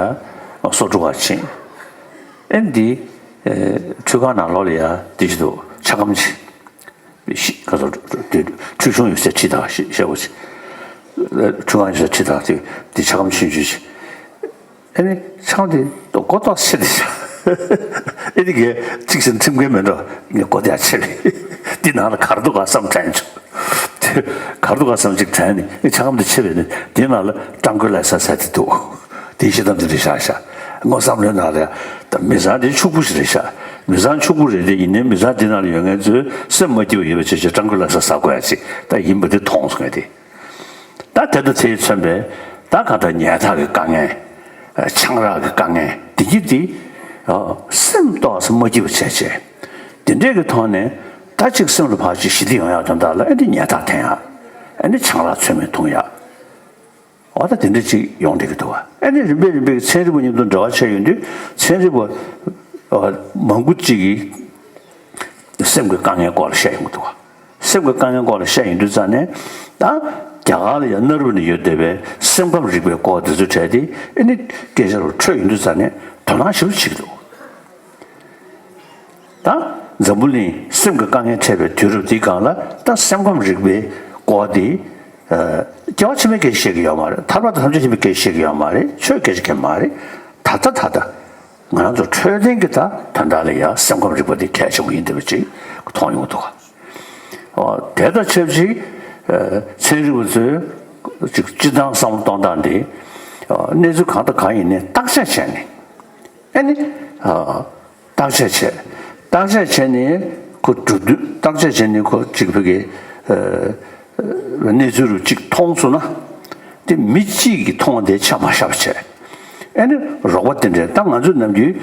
སོ་དཀྲུག་ག་ཕྱིན། ཨ་ནི་དེ་ཁྲུས་ཁང་ནང་ལོགས་ལ་ཡ་དེ་ཞིག་འདུག་ཆ་སྒམ་ཅིག་ཤི་ག་ཚོད་དེ་ཁྲུས་གཞོང་ཡོད་སའི་ཁྲི་དང་ཤི་ཤ་བོ་ཆེ། ཁྲུས་ཁང་ཡོད་སའི་ཁྲི་དང་དེ་དེ་ཆ་སྒམ་ཆུང་ཆུང་ཆེ། ཨ་ནི་ཆང་དེ་ཏོག་ཀོ་ཏོག་ཆེ་དེ་ཤ། ཨ་ནི་གས་ཚིག་ཟིན་ཁྲིམས་འགལ་མེད་འགྲོ་ངས་ཀོ་ཏོག་ཆེ་བས། འདི་ནང་ལ་གར་འདུག་ག་བསམ་དྲན་བྱུང་། གར་འདུག་ག་བསམ་ཅིག་དྲན་ནས་ཨ་ཆ་སྒམ་དེ་ཆེ་བས་ནི་འདི་ནང་ལ་ཀྲང་ཀུ་ལའི་སར་ཟེར་དེ་འདུག་དེའི་ཤེས་དམ་དེ་རེད་ཤག་ཤག་དངོས་བསམ་བློའི་ནང་ལ་ཡ། ད་མི་ཚང་དེ་ཕྱུག་པོ་ཞིག་རེད་ཤག་མི་ཚང་ཕྱུག་པོ་རེད་དེ་ཡིན་ནའི་མི་ཚང་དེ་ནང་ལ་ཡོད་མཁན་ཚོས་སེམས་མ་སྐྱིད་པ་ཡོད་པ་བྱས་བྱས་ཀྲང་ཀུ་ལའི་སར་ཟ་དགོས་ཡ་ཅིག་ད་ཡིན་པ་དེ་མཐོང་སོང་ངས་དེ། ད་དེ་དང་དེས་མཚོན་པའི་ད་གང་ལྟར་ཉལ་ཐག་གི་དཀའ་ངལ། ཆང་རག་གི་དཀའ་ངལ་དེ་གྱིས་དེ། སེམས་ཏོག་ཙམ་མ་སྐྱིད་པ་བྱས་བྱས། དེ་འདྲས་ཀྱི་ཐོག་ནས་ད་ཅིག་སེམས་ལ་ཕར་ཅིག་ཞི་བདེ་ཡོང་ཡག་དོན་དག་ལ་ཨེ་འདི་ཉལ་ཐག་འཐེན་ཡག་ཨེ་འདི་ཆང་རག་ཚོད་མེད་འཐུང་ཡག་འོ་ད་དེ་འདྲ་ཅིག་ཡོང་བསྡད་ཀྱི་འདུག་བ། ཨ་ནི་རིམ་པས་རིམ་པས་ཀྱི་ཚན་རིག་པ་མཉམ་དུ་འབྲེལ་བ་བྱས་ཡོང་དུས་ཚན་རིག་པ་མང་པོ་ཅིག་གིས་སེམས་ཀྱི་དཀའ་ངལ་སྐོར་ལ་བཤད་ཡོང་གི་འདུག་བ། སེམས་ཀྱི་དཀའ་ངལ་སྐོར་ལ་བཤད་ཡོང་དུས་ཙང་ནས་ད་རྒྱ་གར་ལ་ཡང་ནཱ་རོ་པི་ནས་ཡོད་བསྡད་པའི་སེམས་ཁམས་རིག་པའི་སྐོར་དེ་ཚོ་གྲས་དེ་ཨ་ནི་སྐད་ཆ་རུ་འཕྲོད་ཡོང་དུས་ཙང་ནས་དོ་སྣང་ཞེ་པོ་བྱེད་ཀྱི་འདུག་ད་འཛམ་བུ་གླིང་སེམས་ཀྱི་དཀའ་ངལ་འཕྲད་པའི་དུས་རབས་འདིའི་སྒང་ལ་ད་སེམས་ཁམས་རིག་པའི་སྐོར་འདི་སྐྱེ་བ་ཕྱི་མའི་སྐད་ཆ་བཤད་ཀྱི་ཡོད་མ་རེད། ཐར་པ་དང་ཐམས་ཅད་མཁྱེན་པའི་སྐད་ཆ་བཤད་ཀྱི་ཡོད་མ་རེད། ཆོས་སྐད་ཆ་གང་མ་རེད། ད་ལྟ་ད་ལྟ་ང་རང་ཚོ་འཕྲོད་བསྟེན་གྱི་ད་དོན་དག་ལ་ཡང་སེམས་ཁམས་རིག་པ་འདི་གལ་ཆེན་པོ་ཡིན་བསྡད་པ་ཅིག་མཐོང་ཡོང་གི་འདུག་ག་དེ་དང་ཆབས་ཅིག་ཚན་རིག་པ་ཚོས་ཅིག་སྤྱིར་བཏང་བསམ་བློ་གཏོང་སྟངས་འདི་གནས་ཚུལ་གང་དང་གང་ཡིན་ནའི་བརྟག་དཔྱད་བྱས་ནས། ཨ་ནི། བརྟག་དཔྱད་བྱས། བརྟག་དཔྱད་བྱས་ནས་ཁོ་གྲུབ་དོན་བརྟག་དཔྱད་བྱས་ནས་ཁོ་གཅིག་ཕ་གི་གནས་ཚུལ་རུ་གཅིག་མཐོང་སོང་ན། དེ་མི་གཅིག་གིས་མཐོང་བ་དེ་ཆ་མ་བཞག་པ་བྱས། ཨ་ནི་རོགས་པ་དེ་འདྲས་ད་ང་ཚོ་ནམ་རྒྱུན་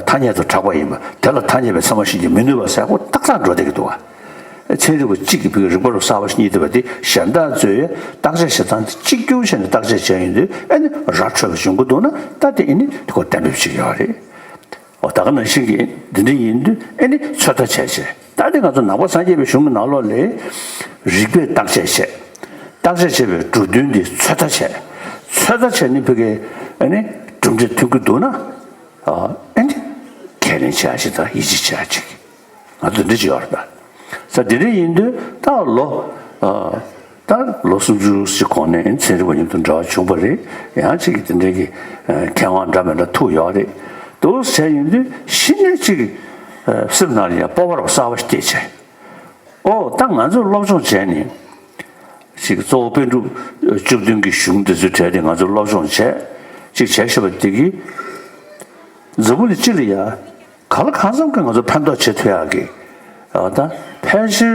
ཐ་སྙད་དང་གྲགས་པ་ཡིན་པ་དེ་ལ་ཐ་སྙད་པའི་ཚད་མ་ཤེས་ཀྱི་མི་ནུས་པ་ཟེར་ཁོ་ཏག་ཏག་འགྲོ་བསྡད་ཀྱི་འདུག་བ། ཚན་རིག་པ་གཅིག་གིས་ཕ་གི་རིག་པ་རུ་གསར་པ་ཞིག་རྙེད་བསྡད་པ་དེ་གཞན་དག་ཚོས་བརྟག་དཔྱད་བྱེད་སྟངས་དེ་གཅིག་གྱུར་བྱས་ནས་བརྟག་དཔྱད་བྱས་ཡོང་དུས་ཨ་ནི་ར་འཕྲོད་པ་བྱུང་གི་འདུག་ན་ད་དེ་ཨ་ནི་དེ་ཁོ་གཏན་འབེབས་བྱེད་ཀྱི་ཡོད་རེད། འོ་ད་ག་ནང་བཞིན་གྱི་འདི་འདྲ་ཡིན་དུས་ཨེ་ནི་ཚོད་ལྟ་བྱས་བྱས་ད་ནི་ང་ཚོ་ནང་པ་སངས་རྒྱས་པའི་གཞུང་གི་ནང་ལོགས་ལས་རིགས་པས་བརྟག་དཔྱད་བྱས། བརྟག་དཔྱད་བྱས་པའི་གྲུབ་དོན་འདི་ཚོད་ལྟ་བྱས། ཚོད་ལྟ་བྱས་ནས་ཕ་གི་ཨེ་ནི་གྲུབ་འབྲས་ཐོན་གྱི་འདུག་ན་ཨེ་ནི་ཁས་ལེན་བྱེད་ཡ་ཞིག་དང་ཡིད་ཆེས་བྱེད་ཡ་ཅིག་ང་ཚོ་འདི་ཅིག་ཡོད་རེད་ད། ས་འདི་འདྲ་ཡིན་དུས་ད་ལོ། ད་ལོ་སུམ་ཅུ་ཞིག་གོང་ནས་ཚན་རིག་པ་མཉམ་དུ་འབྲེལ་བ་བྱུང་བ་རེད། ཡང་ཅིག་གིས་དེ་འདྲའི་གི་མཁས་དབང་འདྲ་མི་འདྲ་ཐུག་ཡོད་རེད། འདུག་བྱས་ཡིན་དུས་གཞི་ནས་ཅིག་སེམས་ནང་ལ་ཡང་སྤོབས་པ་རབ་གསར་པ་ཞིག་སྐྱེས་བྱས། ཨོ་ད་ང་ཚོས་སློབ་སྦྱོང་བྱས་ནས་ཅིག་གཙོ་བོ་པཎ་གྲུབ་བཅུ་བདུན་གྱི་གཞུང་འདི་ཚོའི་གྲས་དེ་ང་ཚོས་སློབ་སྦྱོང་བྱས་ཅིག་བྱས་ཤེས་པ་དེ་གིས་འཛམ་བུ་གླིང་སྤྱི་ལ་ཡང་། གང་ལ་གང་འཚམ་གྱིས་ང་ཚོ་ཕན་ཐོགས་བྱེད་ཐུབ་ཡག་གི་ཨ་ད་ཕལ་ཆེར་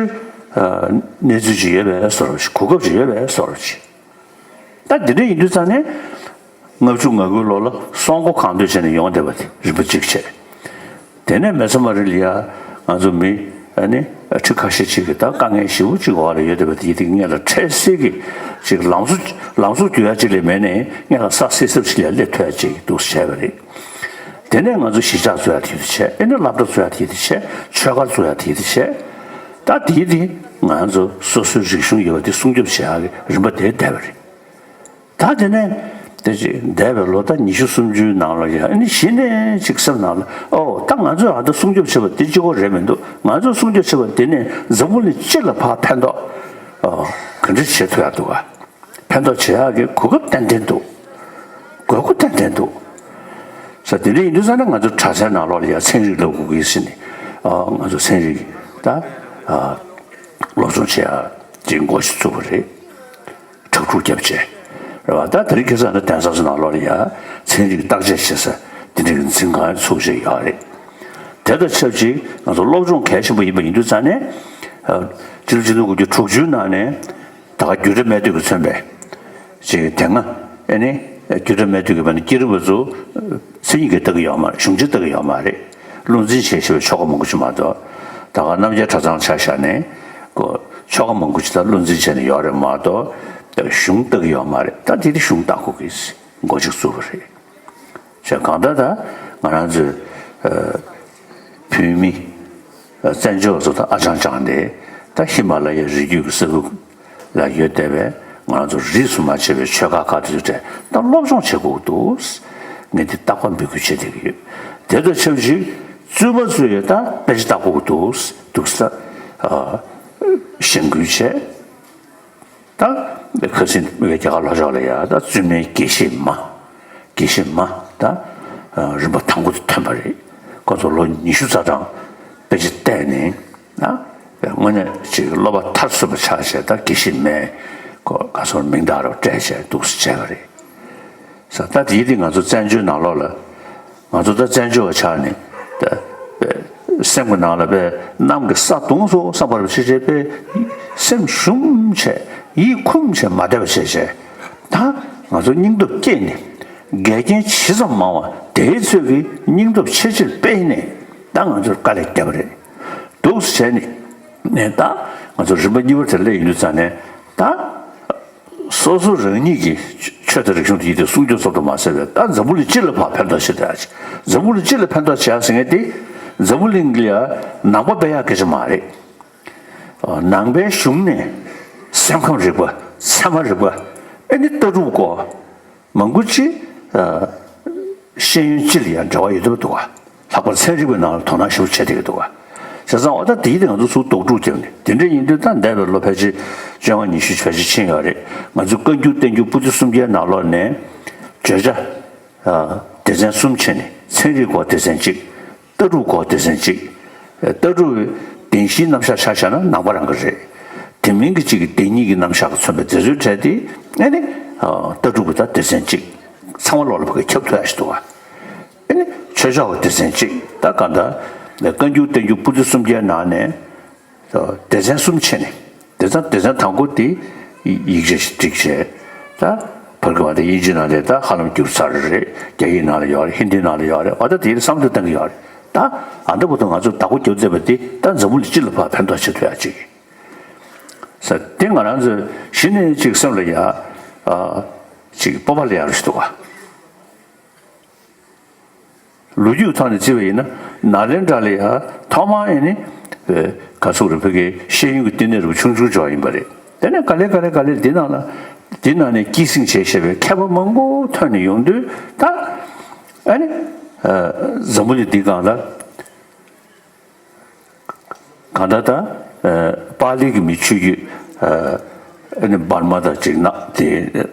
གནས་ཚུལ་ཅིག་ཡོད་པའི་བཟོ་འདྲ་ཞིག་གོ་སྐབས་ཅིག་ཡོད་པའི་བཟོ་འདྲ་ཞིག་ད་འདི་འདྲ་ཡིན་དུས་ཙང་ནས་ལྔ་བཅུ་ང་དགུའི་ལོ་ལ་སྲོག་མགོ་གང་འདོད་བྱས་ནས་ཡོང་བསྡད་པ་དེ་རིམ་པ་གཅིག་བྱས། དེ་ནས་མེ་ཚ་མ་རི་ལ་ཡ་ང་ཚོ་མི་ ཨ་ནི་ཁྲི་ཁ་ཤས་ཅིག་གི་ད་དཀའ་ངལ་ཞེ་པོ་ཅིག་འོག་ལ་ཡོད་བསྡད་པ་དེ་ཡིན་དུས་སྔོན་ལ་འཕྲལ་སེལ་གྱི་ཅིག་ལམ་བཟོ་ལམ་བཟོ་རྒྱུ་ཡ་ཅིག་ལས་མེད་ནས་སྔོན་ལ་ས་སེ་སེབ་ཅིག་ལ་སླེབས་ཐུབ་ཡ་ཅིག་འདུག་སེ་བྱས་པ་རེད། དེ་ནས་ང་ཚོ་གཞིས་ཆགས་བཙུགས་ཡ་དེ་ཡིན་དུས་བྱས། ཨ་ནི་སློབ་གྲྭ་བཙུགས་ཡ་དེ་ཡིན་དུས་བྱས། ཆོས་སྒར་བཙུགས་ཡ་དེ་ཡིན་དུས་བྱས། ད་དེ་ཡིན་དུས་ང་ཚོ་སོ་སོའི་རིག་གཞུང་ཡོད་པ་དེ་སྲུང་སྐྱོབ་བྱེད་ཡ་གི་རིམ་པ་དེ་བསྡད་པ་རེད། ད་དེ་ནས་དེ་ཅིག་འདས་པའི་ལོ་ད་ཉི་ཤུ་སུམ་ཅུའི་ནང་ལ་ཡ་ཨ་ནི་གཞི་ནས་ཅིག་སེམས་ནང་ལ་ཨོ་ད་ང་ཚོས་ཨ་ད་སྲུང་སྐྱོབ་བྱེད་པ་དེ་གཅིག་པོ་རེད་མི་འདུག་ང་ཚོས་སྲུང་སྐྱོབ་བྱེད་པ་དེ་ནས་འཛམ་བུ་གླིང་སྤྱི་ལ་ཕར་ཕན་ཐོགས་ཨོ་ག་འདྲ་བྱེད་ཐུབ་ཡ་འདུག་ག་ཕན་ཐོགས་བྱེད་ཡག་གི་གོ་སྐབས་ཏན་ཏན་འདུག་དགོས་མཁོ་ཏན་ཏན་འདུག་ས་དེ་འདྲ་ཡིན་དུས་ཙང་ནས་ང་ཚོ་གྲྭ་སའི་ནང་ལོགས་ལ་ཡ་ཚན་རིག་སློབ་ཁུག་གིས་ཟིན་ནས་ཨ་ང་ཚོ་ཚན་རིག་ད་ཨ་སློབ་སྦྱོང་བྱེད་ཡག་ཅིག་འགོ་ཞིག་བཙུགས་པ་རེད། དྲག་ཕྲུག་བརྒྱབ་བྱས། རེད་བ། ད་དེ་རིང་ཁ་སང་ནི་གདན་ས་ཚོ་ནང་ལོགས་ལ་ཡ་ཚན་རིག་བརྟག་དཔྱད་བྱེད་ས་དེ་འདྲའི་འཛིན་ཁང་ཚུགས་བྱས་ཡོད་རེད། དེ་དང་ཆབས་ཅིག་ང་ཚོ་སློབ་སྦྱོང་གལ་ཆེན་པོ་ཡིན་པ་ཡིན་དུས་ཙང་ནས་ཨ་སྤྱི་ལོ་ཆིག་སྟོང་དགུ་བརྒྱ་དྲུག་ཅུའི་ནང་ནས་ད་ག་རྒྱུད་གྲྭ་སྨད་སྟོད་ཀྱིས་མཚོན་པའི་ཅིག་དེ་སྔ་ཨེ་ནི་རྒྱུད་གྲྭ་སྨད་སྟོད་ཀྱི་བར་ནས་བསྐྱེད་རིམ་པ་ཚོ་མཚན་ཉིད་ཀྱིས་ལྟ་གི་ཡོད་མ་རེད། གཞུང་ཆེན་ལྟ་གི་ཡོད་མ་རེད། བློ་འཛིན་བྱས་བྱས་པའི་ཆོ་ག་མང་པོ་ཅིག་མ་གཏོགས། ད་ག་རྣམ་རྒྱལ་གྲྭ་ཚང་ཆ་བཞག་ནས་ཀོ་ཆོ་ག་མང་པོ་ཅིག་ད་བློ་འཛིན་བྱས་ནས་ཡོད་རེད་མ་གཏོགས། ད་གཞུང་ལྟ་གི་ཡོད་མ་རེད། ད་དེ་དེ་གཞུང་ལྟ་དགོས་ཀྱི་འགོ་ཅིག་བཙུགས་པ་རེད། བྱས་གང་ལྟར་ད་ང་རང་ཚོའི་ཨ་བོད་མི་ཨ་བཙན་བྱོལ་བ་ཚོ་ད་ཨ་ཅང་ཅང་དེ་ད་ཧི་མ་ལ་ཡའི་རི་རྒྱུད་ཀྱི་ས་ཁུལ་ལ་ཡོད་བསྡད་པའི་ང་རང་ཚོ་རིས་སུ་མ་ཆད་པའི་ཆོལ་ཁ་ཁག་དེ་ཚོའི་གྲས་ད་སློབ་སྦྱོང་བྱེད་དགོས་འདུག་ངས་འདི་རྟག་པར་འབོད་སྐུལ་བྱེད་བསྡད་ཀྱི་ཡོད། དེ་དང་ཆབས་ཅིག་བཙུན་མ་ཚོས་ད་དཔེ་ཆ་ལྟ་དགོས་འདུག་འདུག་ས་ཨ་གཞེན་སྐུལ་བྱས། ད་ཁ་སང་རྒྱ་གར་ལྷོ་ཕྱོགས་ལ་ཡ་ད་བཙུན་མའི་དགེ་བཤེས་མ་དགེ་བཤེས་མ་ད་རིམ་པ་དང་པོ་དེ་ཐོན་པ་རེད། ཁོ་ཚོ་ལོ་ཉི་ཤུ་རྩ་གྲངས་དཔེ་ཆ་བལྟས་ནས་ད་དངོས་གནས་ཅིག་སློབ་པ་མཐར་སོན་པ་ཆགས་བྱས། ད་དགེ་བཤེས་མའི་ཁོ་ག་ཚོར་མིང་རྟགས་རེ་སྤྲད་བྱས་འདུག་སེ་བྱས་པ་རེད། ས་ད་དེའི་དེ་ང་ཚོ་བཙན་བྱོལ་ནང་ལོགས་ལ་ང་ཚོ་ད་བཙན་བྱོལ་བ་ཆགས་ནས་ད་སེམས་ཀྱི་ནང་ལ་པས་གནམ་གྱི་ས་གདུང་སོགས་བསམ་པར་བྱེད་བྱེད་པས་སེམས་ཞུམ་བྱས་ཡིད་ཁུམ་བྱས་མ་བསྡད་པ་བྱས་བྱས་ད་ང་ཚོ་སྙིང་སྟོབས་བསྐྱེད་ནས་འགལ་རྐྱེན་ཇི་ཙམ་མང་བ་དེའི་ཚོད་ཀྱིས་སྙིང་སྟོབས་ཆེ་ཆེར་སྤེལ་ནས་ད་ང་ཚོར་དཀའ་ལས་བརྒྱབ་པ་རེད། འདུག་སེ་བྱས་ནས་ནས་ད་ང་ཚོ་རིམ་པ་གཉིས་པར་དེ་སླེབས་ཡོང་དུས་ཙང་ནས་ད། སོ་སོ་རང་ཉིད་ཀྱི་ཆོས་དང་རིག་གཞུང་དེ་ཡིན་དུས་སྲུང་སྐྱོབ་ཙམ་དུ་མ་ཟད་པའི་ད་འཛམ་བུ་གླིང་སྤྱི་ལ་ཕར་ཕན་ཐོགས་བྱེད་ཐུབ་ཡ་ཅིག་འཛམ་བུ་གླིང་སྤྱི་ལ་ཕན་ཐོགས་བྱེད་ཡ་ཟེར་མཁན་དེ་འཛམ་བུ་གླིང་ལ་ཡ་ནང་པ་སྤེལ་ཡ་སྐད་ཆ་མ་རེད། ནང་པའི་གཞུང་ནས་སེམས་ཁམས་རིག་པ་ཚད་མ་རིག་པ་ཨེ་ནི་ལྟ་གྲུབ་སྐོར། མང་པོ་ཅིག་ཤེས་ཡོན་སྤྱི་ལ་ཡང་འབྲེལ་བ་ཡོད་འདུག་འདུག་ག་ལྷག་པར་ཚན་རིག་པའི་ནང་ལ་དོ་སྣང་ཞེ་པོ་བྱེད་བསྡད་ཀྱི་འདུག་ག་བྱས་ཙང་འོ་ད་དེའི་དེ་ང་ཚོ་ཚུར་ལྡོག་ཕྲུག་བརྒྱབ་ནས་དེ་འདྲ་ཡིན་དུས་ད་འདས་པའི་ལོ་ཕལ་ཆེར་བཅོ་ལྔ་ཉི་ཤུ་ཕལ་ཆེར་ཕྱིན་ཡོད་རེད། ང་ཚོ་བཀའ་འགྱུར་བསྟན་འགྱུར་པོ་ཏི་སུམ་བརྒྱའི་ནང་ལོགས་ནས་བརྗོད་བྱ་སྡེ་ཚན་གསུམ་ཕྱེ་ནས་ཚན་རིག་སྐོར་སྡེ་ཚན་གཅིག་ལྟ་གྲུབ་སྐོར་སྡེ་ཚན་གཅིག་ལྟ་གྲུབ་བདེན་བཞིའི་རྣམ་གཞག་ཆ་བཞག་ན་ནང་པ་རང་གི་རེད། དེ་མིན་གྱི་གཅིག་གི་བདེན་གཉིས་ཀྱི་རྣམ་གཞག་གིས་མཚོན་པའི་དེ་ཚོའི་གྲས་དེ་ཨེ་ནི་ལྟ་གྲུབ་ཀྱི་ད་སྡེ་ཚན་གཅིག་ཚང་མ་ལོག་ལ་ཕ་གི་ཁྱབ་ཐུབ་ཡ་ཞིག་འདུག་ག་ཨེ་ནི་ཆོས་ཕྱོགས་ཀྱི་སྡེ་ཚན་གཅིག་ད་ག་ད་བཀའ་འགྱུར་བསྟན་འགྱུར་པོ་ཏི་སུམ་བརྒྱའི་ནང་ནས་སྡེ་ཚན་གསུམ་ཕྱེ་ནས་སྡེ་ཚན་སྡེ་ཚན་དང་པོ་དེ་ཡིག་ཆ་ཞིག་བསྒྲིགས་བྱས་ད་བར་གྱི་བར་དུ་དབྱིན་ཇི་ནང་ལ་ད་ཧ་ལམ་བསྒྱུར་ཚར་རེད། རྒྱ་ཡིག་ནང་ལ་ཡོད་རེད། ཧིན་དི་ནང་ལ་ཡོད་རེད། འོ་ད་དེ་བསམ་བློ་གཏོང་གི་ཡོད་རེད། ད་ཨ་འདྲ་པོ་དང་ང་ཚོ་བདག་པོ་རྒྱབ་བསྡད་པ་དེ་ད་འཛམ་བུ་གླིང་སྤྱི་ལ་ཕར་ཕན་ཐོགས་བྱེད་ཐུབ་ཡ་ཅིག་ས་དེ་ང་རང་ཚོས་གཞི་ནས་ཅིག་སེམས་ལ་ཡ་ཨ་ཅིག་སྤོབས་པ་སླེབས་ཡ་རེད་ཞུ་འདུག་ག་ལོ་རྒྱུས་ཐོག་ནས་བརྩིས་པ་ཡིན་ན་ནཱ་ལེནྡྲ་ལ་ཡ་ཐོག་མར་ཨེ་ནི་ག་ཚོད་རེད་ཕ་གིའི་ཤེས་ཡོན་གྱི་བསྟི་གནས་རུ་ཆུང་ཆུང་ཅིག་ཡིན་པ་རེད། དེ་ནས་ག་ལེ་ག་ལེ་ག་ལེ་འདི་ནང་ལ་འདི་ནང་ནས་སྐྱེད་སྲིང་བྱས་བྱས་པའི་མཁས་པ་མང་པོ་ཐོན་ནས་ཡོང་དུས་ད་ཨེ་ནི་འཛམ་བུ་གླིང་འདིའི་སྒང་ལ། གང་ལྟར་ད་པཱ་ལི་གི་མི་ཆོས་བརྒྱུད་ཨ་ནི་འབར་མ་དང་ཅིག་ན་དེ་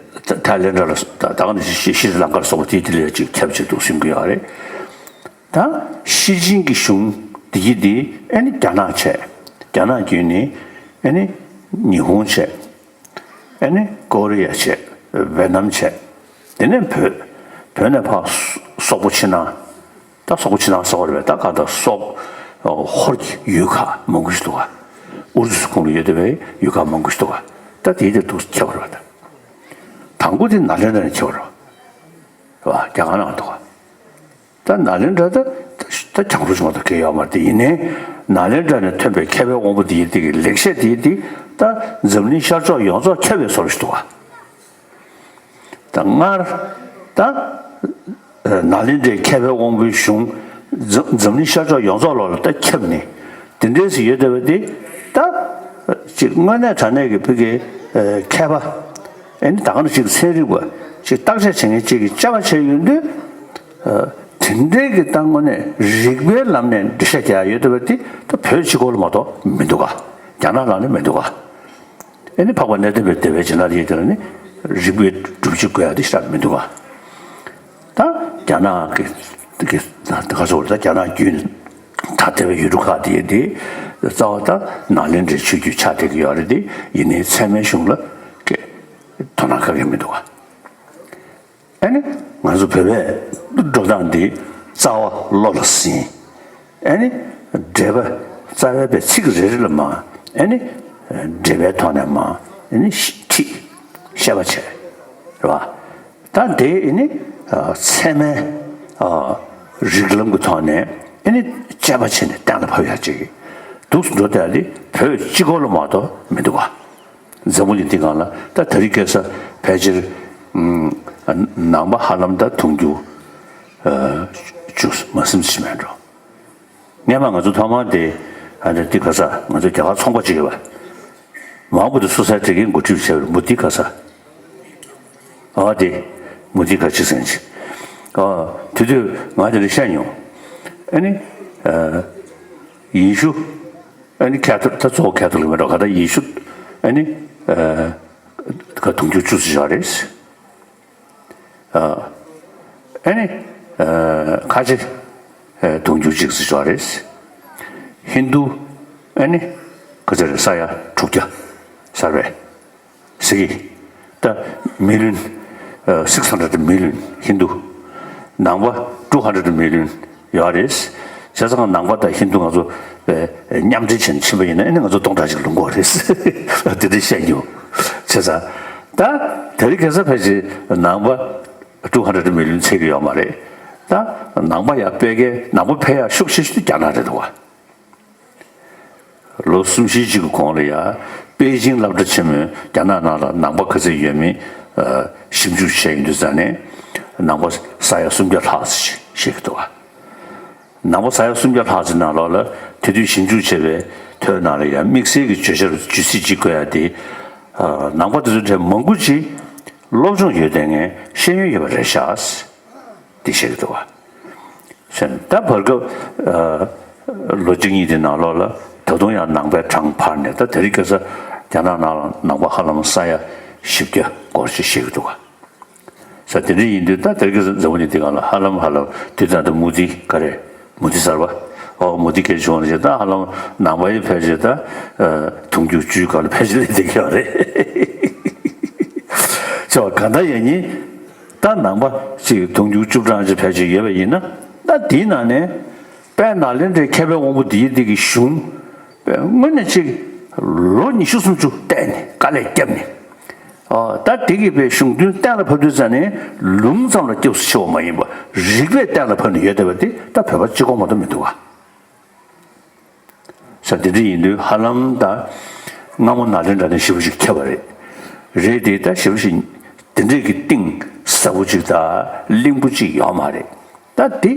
ཐའི་ལེན་ཌ་ལ་ད་ག་ནང་བཞིན་ཤྲི་ལང་ཀ་ལ་སོགས་པ་དེ་དེ་ལ་ཅིག་ཁྱབ་ཅིག་འདུག་གསུང་གི་ཡོད་རེད། ད་ཤི་ཅིན་གྱི་གཞུང་འདི་གི་འདི་ཨ་ནི་རྒྱ་ནག་བྱས། རྒྱ་ནག་བརྒྱུད་ནས་ཨ་ནི་ཉི་ཧོང་བྱས། ཨ་ནི་ཀོ་རི་ཡ་བྱས། ཝེ་ནམ་བྱས། དེ་ནས་བོད། བོད་ནས་ཕར་སོག་པོ་ཕྱི་ནང་། ད་སོག་པོ་ཕྱི་ནང་ཟེར་བ་རེད་པས། ད་ག་ད་སོག་ཧོར་གྱི་ཡུལ་ཁག་མང་པོ་ཞིག་འདུག་ག་ཨུ་རུ་སུ་ཁོངས་ལ་ཡོད་བསྡད་པའི་ཡུལ་ཁག་མང་པོ་ཞིག་འདུག་ག་ད་དེའི་དེ་འདུག་ཁྱབ་པ་རེད་པ། ད་དང་པོ་དེ་ནཱ་ལེནྡྲ་ནས་ཁྱབ་པ་རེད་པ། རེད་པ། རྒྱ་གར་ནང་འདུག་ག་ད་ནཱ་ལེནྡྲ་ད་ ད་གྱང་རུ་ཞིག་མ་གཏོགས་གང་ཡོད་མ་རེད་དེ། ཡིན་ནའི་ནཱ་ལེནྡྲ་ནས་ཐོན་པའི་མཁས་པའི་དབང་པོ་དེ་ཡི་དེ་གི་ལེགས་བཤད་དེ་ཡི་དེ་ད་འཛམ་གླིང་ཤར་ཕྱོགས་ཡོངས་རྫོགས་ཁྱབ་པའི་བཟོ་འདྲ་ཞིག་འདུག་ག། ད་སྔར་ད་ནཱ་ལེནྡྲའི་མཁས་པའི་དབང་པོའི་གཞུང་འཛམ་འཛམ་གླིང་ཤར་ཕྱོགས་ཡོངས་རྫོགས་ལོགས་ལ་ད་ཁྱབ་ནས་དེ་འདྲའི་ཞིག་ཡོད་བསྡད་པ་དེ་ད་ཅིག་དངོས་གནས་དྲང་གནས་ཀྱི་བོད་ཀྱི་མཁས་པ། ཨེ་ནི་ད་ག་ནང་བཞིན་ཚན་རིག་པ་ཅིག་བརྟག་དཔྱད་བྱེད་མཁན་ཅིག་གིས་དཔྱད་པ་བྱས་ཡོང་དུས། དེ་འདྲའི་གི་ད་དངོས་གནས་རིགས་པའི་ལམ་ནས་འགྲེལ་བཤད་རྒྱག་ཡ་ཡོད་བསྡད་པ་དེ་ད་བོད་གཅིག་པོ་ལ་མ་གཏོགས་མི་འདུག་ག། རྒྱ་ནག་ལ་ནི་མི་འདུག་ག། ཨེ་ནི་འཕགས་པ་གནས་བརྟན་པའི་སྡེ་པའི་རྗེས་གནང་ལ་ཡིན་དེ་ལ་ནི་རིགས་པའི་སྒྲུབ་བྱེད་བཀོད་ཡ་དེ་ཞིག་མི་འདུག་ག། ད་རྒྱ་ནག་གི་གི་ད་ག་ཚོད་ད་རྒྱ་ནག་བརྒྱུད་ད་ལྟ་བའི་ཡུལ་གྲུ་ཁག་དེ་དེ་རྩ་བ་ད་ནཱ་ལེནྡྲའི་ཆོས་བརྒྱུད་ཆགས་བསྡད་ཀྱི་ཡོད་རེད་དེ། ཡིན་ནའི་ཚད་མའི་གཞུང་ལ་དོ་སྣང་ག་གེ་མི་འདུག་ག། ཨ་ནི་ང་ཚོ་བོད་པའི་འགྲོ་སྟངས་འདི་རྩ་བ་བློ་ལ་ཟིན། ཨ་ནི་འགྲེལ་པ་རྩ་བའི་པའི་ཚིག་རེ་རེ་ལ་མ་ཨ་ནི་འགྲེལ་པའི་ཐོག་ནས་མ་ཨ་ནི་ཁྲིད་བཤད་པ་བྱས་རེད་བ། ད་དེ་ཨ་ནི་ཚད་མའི་རིགས་ལམ་གྱི་ཐོག་ནས་ཨ་ནི་དཔྱད་པ་བྱས་ནས་གཏན་ལ་ཕབ་ཡ་ཅིག་འདུག་འགྲོ་དེ་ལ་བོད་གཅིག་པོ་ལ་མ་གཏོགས་མི་འདུག་བ། འཛམ་བུ་གླིང་འདི་སྒང་ལ་ད་དེ་རིང་ཁ་སང་ཕལ་ཆེར་ནང་པ་ཧ་ལམ་ད་དུང་ཕྱུར་བཅུ་མ་ཟིན་ཅིག་མེད་འགྲོ། སྔན་མ་ང་ཚོ་ཐོག་མར་དེ་ཨ་ནི་འདི་ག་ས་ང་ཚོ་རྒྱ་གར་ཚོང་པ་ཅིག་ཡོད་པ། མང་པོ་དེ་སུ་སའི་ཊི་གིས་འགོ་ཁྲིད་བྱས་པའི་མུ་དྷི་ག་ས། ཨ་དེ་མུ་དྷི་ག་ཅིག་ཟེར་ཅིག། ཨ་དེ་དུས་ང་དེ་འདྲ་བཤད་མྱོང་། ཨ་ནི་ཡེ་ཤུ། ཨ་ནི་ཁ་ཐོ་ད་གཙོ་བོ་ཁ་ཐོ་ལིག་མེད་འགྲོ་ག་ད་ཡེ་ཤུ། ཨ་ནི་ཨ་ག་དུང་ཕྱུར་བཅུ་ཙམ་ཞིག་རེད། ཨ་ནི་ཨ་ཁ་ཆེ་ཨ་དུང་ཕྱུར་གཅིག་ཙམ་ཞིག་རེད། ཧིན་དུ་ཨ་ནི་ག་ཚོད་རེད། ས་ཡ་དྲུག་བརྒྱ་ས་རེད། ཟེར་གི། ད་མི་ལིན་ཨ་six hundred million ཧིན་དུ། ནང་པ་two hundred million ཡོད་རེད། བྱས་ཙང་ནང་པ་དང་ཧིན་དུ་ང་ཚོ་ཨ་མཉམ་འབྲེལ་བྱས་ནས་ཕྱིན་པ་ཡིན་ན་ཨ་ནི་ང་ཚོ་སྟོང་ཕྲག་ཅིག་ལོན་གྱི་རེད། དེ་འདྲ་བཤད་རྒྱུ། བྱས་ཙང་ད་དེ་རིང་ཁ་སང་ཕལ་ཆེར་ནང་པ་two hundred million ཚད་ཀྱི་ཡོད་མ་རེད། ད་ནང་པ་ཡར་སྤེལ་མཁན་ནང་པ་འཕེལ་ཡག་ཤུགས་ཆེ་ཤོས་དེ་རྒྱ་ནག་རེད་འདུག་བ། ལོ་གསུམ་བཞི་ཅིག་གི་གོང་ལ་ཡ་པེ་ཅིང་སློབ་གྲྭ་ཆེན་མོས་རྒྱ་ནག་ནང་ལ་ནང་པ་ག་ཚོད་ཡོད་མེད་ཨ་ཞིབ་འཇུག་བྱས་ཡོང་དུས་ཙང་ནས་ནང་པ་ས་ཡ་སུམ་བརྒྱ་ལྷག་ཙམ་བཤད་ཀྱི་འདུག་བ། ནང་པ་ས་ཡ་སུམ་བརྒྱ་ལྷག་ཙམ་ནང་ལོགས་ལ་དེ་དུས་ཞིབ་འཇུག་བྱས་པའི་ཐོའི་ནང་ལ་ཡ་དམིགས་བསལ་གྱི་བརྗོད་བྱ་རུ་བརྗོད་ཚིག་ཅིག་བཀོད་ཡ་དེ། ཨ་ནང་པ་དེ་ཚོའི་གྲས་མང་པོ་ཅིག་སློབ་སྦྱོང་ཡོད་བསྡད་མཁན་ཤེས་ཡོན་ཡོད་པ་རེད་ཤག། འདི་བཤད་ཀྱི་འདུག་བ། ཟེར་ནས་ད་བར་སྐབས་ཨ་ལོ་གཅིག་གཉིས་དེ་ནང་ལོགས་ལ་ད་དུང་ཡང་ནང་པའི་གྲངས་འཕར་ནས་ད་དེ་རིང་ཁ་སང་རྒྱ་ནག་ནང་ལ་ནང་པ་ཧ་ལམ་ས་ཡ་བཞི་བརྒྱ་སྐོར་ཞིག་བཤད་ཀྱི་འདུག་བ། ས་དེ་འདྲ་ཡིན་དུས་ད་དེ་རིང་ཁ་སང་འཛམ་བུ་གླིང་འདི་སྒང་ལ་ཧ་ལམ་ཧ་ལམ་དེ་ཙམ་དུ་མུ་དྷི་ག་རེ་མུ་དྷི་གསར་པ། ཨོ་མུ་དྷི་གལ་བྱུང་བ་ཞིག་ད་ཧ་ལམ་ནང་པ་ཡི་ཕལ་ཆེར་ད་ཨ་དུང་ཕྱུར་བཅུའི་སྒང་ལ་ཕལ་ཆེར་སླེབས་བསྡད་ཀྱི་ཡོད་རེད། ཆེ་བ་གང་ལྟར་ཡང་ཉིན། ད་ནང་པ་ཅིག་དུང་ཕྱུར་བཅུ་གྲངས་ཅིག་ཕལ་ཆེར་ཡོད་པ་ཡིན་ན། ད་དེའི་ནང་ནས་དཔལ་ནཱ་ལེནྡྲའི་མཁས་པའི་དབང་པོ་འདིའི་འདི་གི་གཞུང་དཔེ་དངོས་གནས་ཅིག་ལོ་ཉི་ཤུ་སུམ་ཅུ་བལྟས་ནས་དཀའ་ལས་བརྒྱབ་ནས། ཨ་ད་དེ་གི་དཔེ་གཞུང་དོན་གཏན་ལ་ཕབ་དུས་ཙ་ནས་ལུང་ཙམ་ལ་སྐྱབས་སུ་མཆིའོ་མ་ཡིན་པ་རིགས་པས་གཏན་ལ་ཕབ་ནས་ཡོད་བསྡད་པ་དེ་ད་བོད་པ་གཅིག་པོ་མ་གཏོགས་མི་འདུག་བ། ས་དེ་འདྲ་ཡིན་དུས་ཧ་ལམ་ད་སྔ་མོ་ནཱ་ལེནྡྲ་ནས་ཞེ་པོ་ཅིག་ཁྱབ་པ་རེད། རེད་དེ་ད་ཞེ་པོ་ཅིག་དེ་འདྲས་ཀྱི་གཏིང་ཟབ་པོ་ཅིག་དང་བརླིང་པོ་ཅིག་ཡོད་མ་རེད། ད་དེ་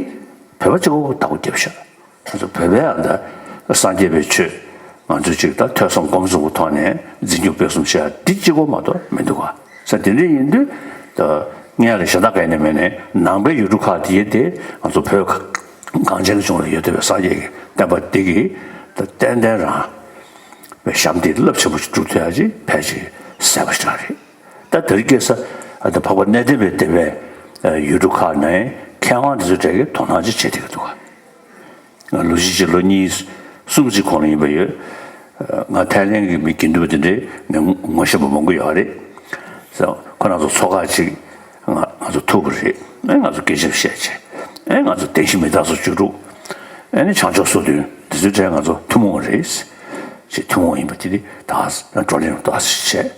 བོད་པ་གཅིག་པོ་བདག་པོ་རྒྱབ་ཤག། ང་ཚོ་བོད་པའི་ཨ་ད་སངས་རྒྱས་པའི་ཆོས་ང་ཚོ་ཅིག་ད་ཐོས་བསམ་སྒོམ་གསུམ་གྱི་ཐོག་ནས་འཛིན་སྐྱོང་སྤེལ་གསུམ་བྱེད་ཡ་འདི་གཅིག་པོ་མ་གཏོགས་མི་འདུག་ག། ས་དེ་འདྲ་ཡིན་དུས་ད་སྔོན་ལ་གཞན་དག་ག་ནས་མེད་ནས་ནང་པའི་ཡུལ་གྲུ་ཁག་དེ་དེ་ང་ཚོ་བོད་གངས་ཅན་གྱི་ལྗོངས་ལ་ཡོད་བསྡད་པའི་སངས་རྒྱས་ཀྱི་བསྟན་པ་འདི་གི་ད་ཏན་ཏན་རང་བའི་ཞབས་འདེགས་རླབས་ཆེན་པོ་ཞིག་སྒྲུབ་ཐུབ་ཡ་ཅིག་ཕལ་ཆེར་གསལ་པོ་ཞིག་རེད། ད་དེ་རིང་ཁ་སང་ཨ་ད་འཕགས་པ་གནས་བརྟན་པའི་སྡེ་པའི་ཡུལ་གྲུ་ཁག་ནས་མཁས་དབང་དེ་ཚོའི་གྲས་ཀྱིས་དོ་སྣང་ཅིག་བྱེད་བསྡད་ཀྱི་འདུག་ག། ལོ་གཅིག་ཅིག་ལོ་གཉིས་གསུམ་ཅིག་གོང་ལ་ཡིན་པ་ཡོད། ང་ཐའི་ལེན་གྱི་མི་དགེ་འདུན་པ་དེ་འདྲས་ངས་ངོ་ཤེས་པ་མང་པོ་ཡོད་རེད། ཁོ་རང་ཚོ་ཚོགས་ཁག་ཅིག་ང་ང་ཚོ་ཐུག་པ་རེད། ཨེ་ང་ཚོ་སྐད་ཆ་བཤད་བྱས། ཨེ་ང་ཚོ་བདེན་བཞི་མི་རྟག་སོགས་བཅུ་དྲུག་ཨེ་ནི་བྱང་ཕྱོགས་སོ་བདུན་དེ་ཚོའི་གྲས་ང་ཚོ་ཐུན་མོང་བ་རེད། ཅེས་ཐུན་མོང་ཡིན་པ་དེ་ནི་ད་བགྲོ་གླེང་ཏོག་ཙམ་བྱས།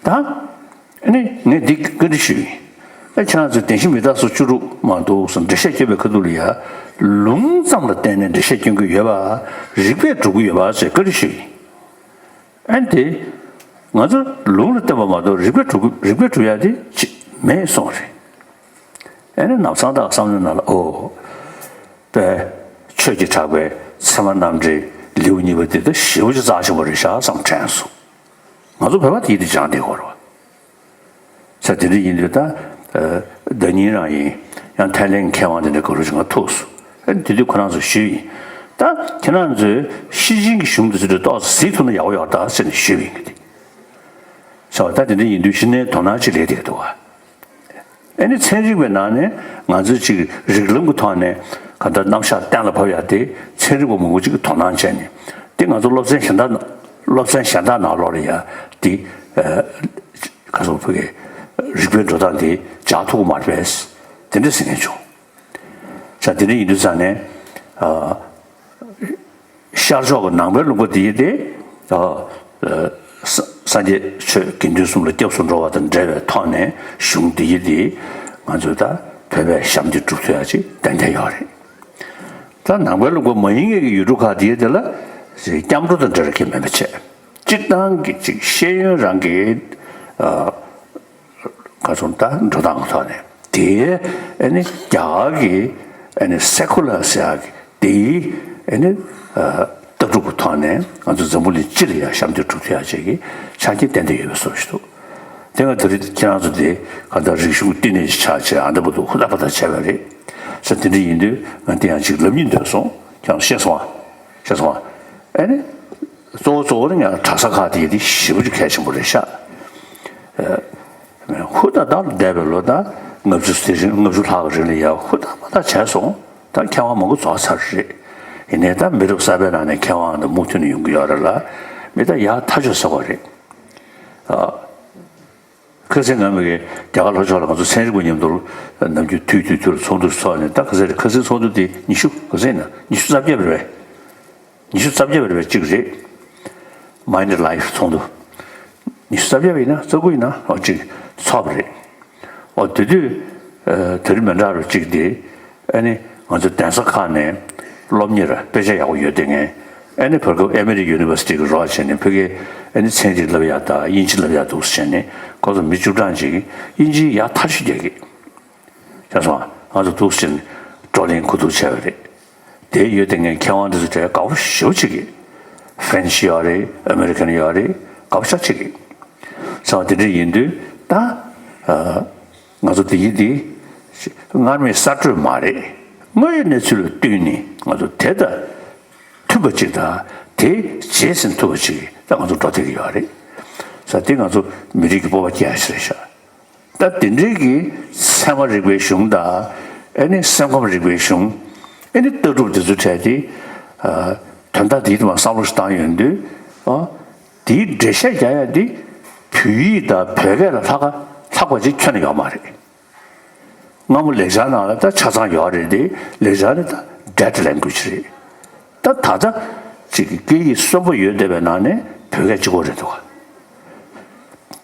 ད། ཨ་ནི་ངས་འདི་བཀའ་འདྲི་ཞུས་ཡིན། ཨ་ཁྱེད་རང་ཚོས་བདེན་བཞི་མི་རྟག་སོགས་བཅུ་དྲུག་མ་འདུག་བསམ་འགྲེལ་བཤད་བརྒྱབ་པའི་ཁ་ཐུག་ལ་ཡ། ལུང་ཙམ་ལ་བརྟེན་ནས་འགྲེལ་བཤད་སྐྱོན་གྱི་ཡོད་པ། རིགས་པས་སྒྲུབ་ཀྱི་ཡོད་པ་ཟེར་བཀའ་འདྲི་ཞུས་ཡིན། ཨ་ནི་དེ་ང་ཚོ་ལུང་ལ་བརྟེན་པ་མ་གཏོགས་རིགས་པས་སྒྲུབ་རིགས་པས་སྒྲུབ་ཡ་དེ་ཅི་མེད་གསུངས་རེད། ཨ་ནི་ནམ་སང་དག་བསམ་བློའི་ནང་ལ་ཨོ། པས་ཆོས་ཀྱི་གྲགས་པའི་ཚད་མ་རྣམ་འགྲེལ་ལེའུ་གཉིས་པ་དེ་ད་ཞེ་པོ་ཅིག་རྩ་ཆེན་པོ་རེད་ཤག་བསམ་དྲན་སོང་། ང་ཚོ་བོད་པ་དེ་ཡིད་དུ་སྦྱངས་བསྡད་ཡོད་རེད་བ། ས་དེ་འདྲ་ཡིན་དུས་ད། བདག་ཉིད་རང་ཡིན། ཡང་ཐའི་ལེན་མཁས་དབང་དེ་འདྲ་ག་རུ་ཞིག་ང་ཐུག་སོང་། ཨ་ནི་དེ་དུས་ཁོ་རང་ཚོ་ཞུས་ཡིན། ད་ཁྱེད་རང་ཚོས་ཤེར་ཕྱིན་གྱི་གཞུང་དེ་ཚོ་དེ་ཏོག་ཙམ་གཟིགས་ཐུབ་ན་ཡག་པོ་ཡོད་ད་ཟེར་ནས་ཞུས་པ་ཡིན་གྱི་དེ། ས་བ་ད་དེ་འདྲ་ཡིན་དུས་གཞི་ནས་དོ་སྣང་ཅིག་སླེབས་བསྡད་ཀྱི་འདུག་བ། ཨ་ནི་ཚན་རིག་པའི་ནང་ནས་ང་ཚོས་ཅིག་རིགས་ལམ་གྱི་ཐོག་ནས་གང་ལྟར་རྣམ་གཞག་གཏན་ལ་ཕབ་ཡ་དེ་ཚན་རིག་པ་མང་པོ་ཅིག་གིས་དོ་སྣང་བྱས་ནས་དེ་ང་ཚོ་སློབ་ཚན་གཞན་དག་སློབ་ཚན་གཞན་དག་ནང་ལོགས་ལ་ཡ་དེ་ག་སོགས་ཕ་གི་རིག་པའི་འགྲོ་སྟངས་དེ་འཇགས་ཐུབ་ཀྱི་མ་རེད་པས་དེ་འདྲ་ཟེར་མཁན་བྱུང་། ས་དེ་འདྲ་ཡིན་དུས་ཙང་ནས། ཤར་ཕྱོགས་ཀྱི་ནང་པའི་ལུང་པ་འདི་ཡིན་ཏེ། ཨ། ས་སངས་རྒྱས་ཆོས་དགེ་འདུན་གསུམ་ལ་སྐྱབས་སུ་འགྲོ་བ་དང་འབྲེལ་བའི་ཐོག་ནས་གཞུང་འདི་ཡིན་ཏེ། ང་ཚོས་ད་བོད་པས་ཞབས་འདེགས་སྒྲུབ་ཐུབ་ཡ་ཅིག་ཏན་ཏན་ཡོད་རེད། ད་ནང་པའི་ལུང་པ་མ་ཡིན་མཁན་གྱི་ཡུལ་གྲུ་ཁག་འདི་ཡིན་དེ་ལ། སྐྱབས་འགྲོ་དང་འབྲེལ་བ་གང་མེད་པ་བྱས། སྤྱིར་བཏང་གི་ཅིག་ཤེས་ཡོན་རང་གི། ཨ། ག་ཚོད་ད་འགྲོ་སྟངས་ཐོག་ནས་དེ་ཨ་ནི་རྒྱ་གར་གྱི་ཨ་ནི་སེ་ཁུ་ལར་ཟེར་ཡག་གི་དེའི་ཨ་ནི་ལྟ་གྲུབ་ཀྱི་ཐོག་ནས་ང་ཚོ་འཛམ་བུ་གླིང་སྤྱི་ལ་ཡང་ཞབས་འདེགས་སྒྲུབ་ཐུབ་ཡག་ཅིག་གི་ཆ་རྐྱེན་ཏན་ཏན་ཡོད་པའི་བཟོ་ཞིག་འདུག་དེ་སྔ་དེ་རིང་ཁྱེད་རང་ཚོ་དེ་ག་ད་རིག་གཞུང་བསྟི་གནས་ཤིག་ཆགས་བྱས་ཨ་འདྲ་པོ་འདུག་ཧུར་ཐག་པ་ཐག་བྱས་པ་རེད། ས་དེ་འདྲ་ཡིན་དུས་ང་དེ་ཡང་ཅིག་ལབ་སྙིང་འདོད་སོང་། ཁྱེད་རང་ཤེས་སོང་ཨ། ཤེས་སོང་ཨ། ཨ་ནི། གཙོ་བོ་གཙོ་བོ་ནི་ཡང་གྲྭ་ས་ཁག་དེ་ཡིན་དེ་ཞེ་པོ་ཅིག་གལ་ཆེན་པོ་རེད་ཤག་ཧུར་ཐག་ད་ལོ་འདས་པའི་ལོ་ད་ལྔ་བཅུ་དེ་རིང་ལྔ་བཅུ་ལྷག་གི་རིང་ལ་ཡང་ཧུར་ཐག་པ་ཐག་བྱས་སོང་། ད་མཁས་དབང་མང་པོ་རྫོགས་ཚར་རེད། ཡིན་ནའི་ད་མི་རབས་གསར་པའི་ནང་ནས་མཁས་དབང་འདི་མུ་མཐུད་ནས་ཡོང་གི་ཡོད་རེད་ལ། མི་ད་ཡག་ཐག་ཆོད་ཟེར་བ་རེད། ཨ། ཁ་སང་ང་མི་གི་རྒྱ་གར་ལྷོ་ཕྱོགས་ལ་ང་ཚོ་ཚན་རིག་པ་མཉམ་དུ་ནམ་རྒྱུན་དུས་དུས་དུས་ལ་ཚོགས་འདུ་ཚོགས་ནས་ད་ཁ་སང་ཁ་སང་ཚོགས་འདུ་དེ་ཉི་ཤུ་ག་ཚོད་ཡིན་ན་ཉི་ཤུ་རྩ་བརྒྱད་རེད་པས། ཉི་ཤུ་རྩ་བརྒྱད་པ་རེད་པས་གཅིག་རེད། མའིན་ཌི་ལའིཕ་ཚོགས་འདུ། ཉི་ཤུ་རྩ་བརྒྱད་པ་ཡིན་ན་རྩ་དགུ་ཡིན་ན་ཨོ་གཅིག་ཚོགས་པ་རེད། ཨོ་དེ་དུས་ཨ་དེ་རིང་མི་འདྲ་རུ་གཅིག་དེ་ཨ་ནི་ང་ཚོ་གདན་ས་ཁག་ནས་སློབ་གཉེར་དཔེ་ཆ་ཡག་པོ་ཡོད་དེ་ངས་ཨ་ནི་བར་སྐབས་ཨེ་མི་རི་ཡུ་ནི་ཝར་སི་ཊི་གི་རོགས་བྱས་ནས་ཕ་གིར་ཨ་ནི་ཚན་རིག་བསླབ་ཡག་དང་དབྱིན་ཇི་བསླབ་ཡག་འདུག་ཟེར་ནས་ཁོ་ཚོ་མི་བཅུ་གྲངས་ཅིག་དབྱིན་ཇི་ཡག་ཐག་ཆོད་རྒྱག་གི། ཤེས་སོང་ང་། ང་ཚོ་འདུག་ཟེར་ནས་བགྲོ་གླེང་གོ་བསྡུར་བྱས་པ་རེད། དེ་ཡོད་དེ་ངས་མཁས་དབང་དེ་ཚོ་གྲས་དགའ་པོ་ཞེ་པོ་བྱེད་ཀྱི། ཧྥ་རན་སི་ཡོད་རེད། ཨ་མེ་རི་ཁན་ཡོད་རེད། དགའ་པོ་ཞེ་པོ་བྱེད་ཀྱི། ས་བ་དེ་འདྲ་ཡིན་དུས་ད། ཨ། ང་ཚོ་དེ་ཡིན་དེ། སྔར་མེད་གསར་གཏོད་མ་རེད། དངོས་ཡོད་གནས་ཚུལ་ལ་བསྟུན་ནས་ང་ཚོ་དེ་དང་མཐུན་པ་ཅིག་དང་དེ་རྗེས་ཟིན་ཐུབ་པ་ཅིག་ད་ང་ཚོ་འགྲོ་བསྡད་ཀྱི་ཡོད་རེད། ས་དེ་ང་ཚོ་མི་རིགས་ཀྱི་སྤོབས་པ་སྐྱེ་ཡ་ཞིག་རེད་ཤག་ད་དེ་འདྲའི་གི་ཚད་མ་རིག་པའི་གཞུང་དང་། ཨེ་ནི་སེམས་ཁམས་རིག་པའི་གཞུང་། ཨེ་ནི་ལྟ་གྲུབ་དེ་ཚོ་བྲལ་ཏེ། ཨ། དོན་དག་དེའི་ཐོག་མ་བསམ་བློ་ཞིག་བཏང་ཡོང་དུས། ཨ། དེའི་འགྲེལ་བཤད་རྒྱག་ཡ་དེ་བོད་ཡིག་དང་བོད་སྐད་ལ་ལྷག་ག་ལྷག་པ་ཅིག་ཁྱོན་ནས་ཡོད་མ་རེད། སྔ་མོ་ལེགས་སྦྱར་ནང་ལ་ད་ཆ་ཚང་ཡོད་རེད་དེ་ལེགས་སྦྱར་ནི་ད་dead language་རེད། ད་ད་ལྟ་ཅིག་གི་སྐད་ཡིག་གསོན་པོ་ཡོད་བསྡད་པའི་ནང་ནས་བོད་སྐད་གཅིག་པོ་རེད་འདུག་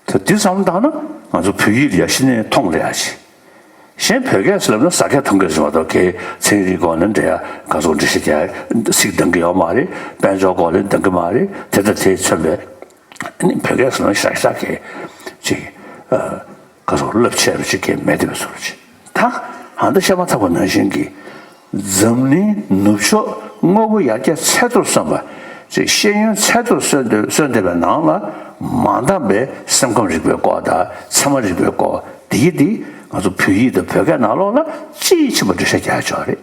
ག་ད་འདི་བསམ་བློ་བཏང་ན་ང་ཚོ་བོད་ཡིག་ལ་ཡ་གཞི་ནས་མཐོང་ལ་ཡ་ཆེ། གཞན་བོད་སྐད་ཟེར་ལབ་ན་ཟ་སྐད་འཐུང་སྐད་ཟེར་བ་དང་གའི་ཚན་རིག་སྐོར་ལ་འདྲ་ཡ་ག་ཚོད་འགྲེལ་བཤད་རྒྱག་ཚིག་འདང་གི་ཡོད་མ་རེད། དཔལ་འབྱོར་སྐོར་ལ་འདང་གི་མ་རེད། དེ་དང་དེས་མཚོན་པའི་ཨ་ནི་བོད་སྐད་ཟེར་ན་ཤག་ཤག་གི་ཅིག་ཨ། ག་ཚོད་རླབས་ཆེ་རུ་ཅིག་གི་མེད་དེ་བཟོ་རུ་ཅིག་ད་ཨ་ད་བཤད་མ་ཐག་པ་ནང་བཞིན་གྱི་འཛམ་གླིང་ནུབ་ཕྱོགས་དངོས་པོ་ཡར་རྒྱས་ཚད་མཐོར་སོན་པ་ཅིག་ཤེས་ཡོན་ཚད་མཐོར་སོན་ཏེ་སོན་ཏེ་པའི་ནང་ལ་མ་འདང་པའི་སེམས་ཁམས་རིག་པའི་སྐོར་དང་ཚད་མ་རིག་པའི་སྐོར་དེ་ཡི་དེ་ང་ཚོ་བོད་ཡིག་དང་བོད་སྐད་ནང་ལོགས་ལ་དཔྱིས་ཕྱིན་པ་འགྲེལ་བཤད་རྒྱག་ཆོག་རེད།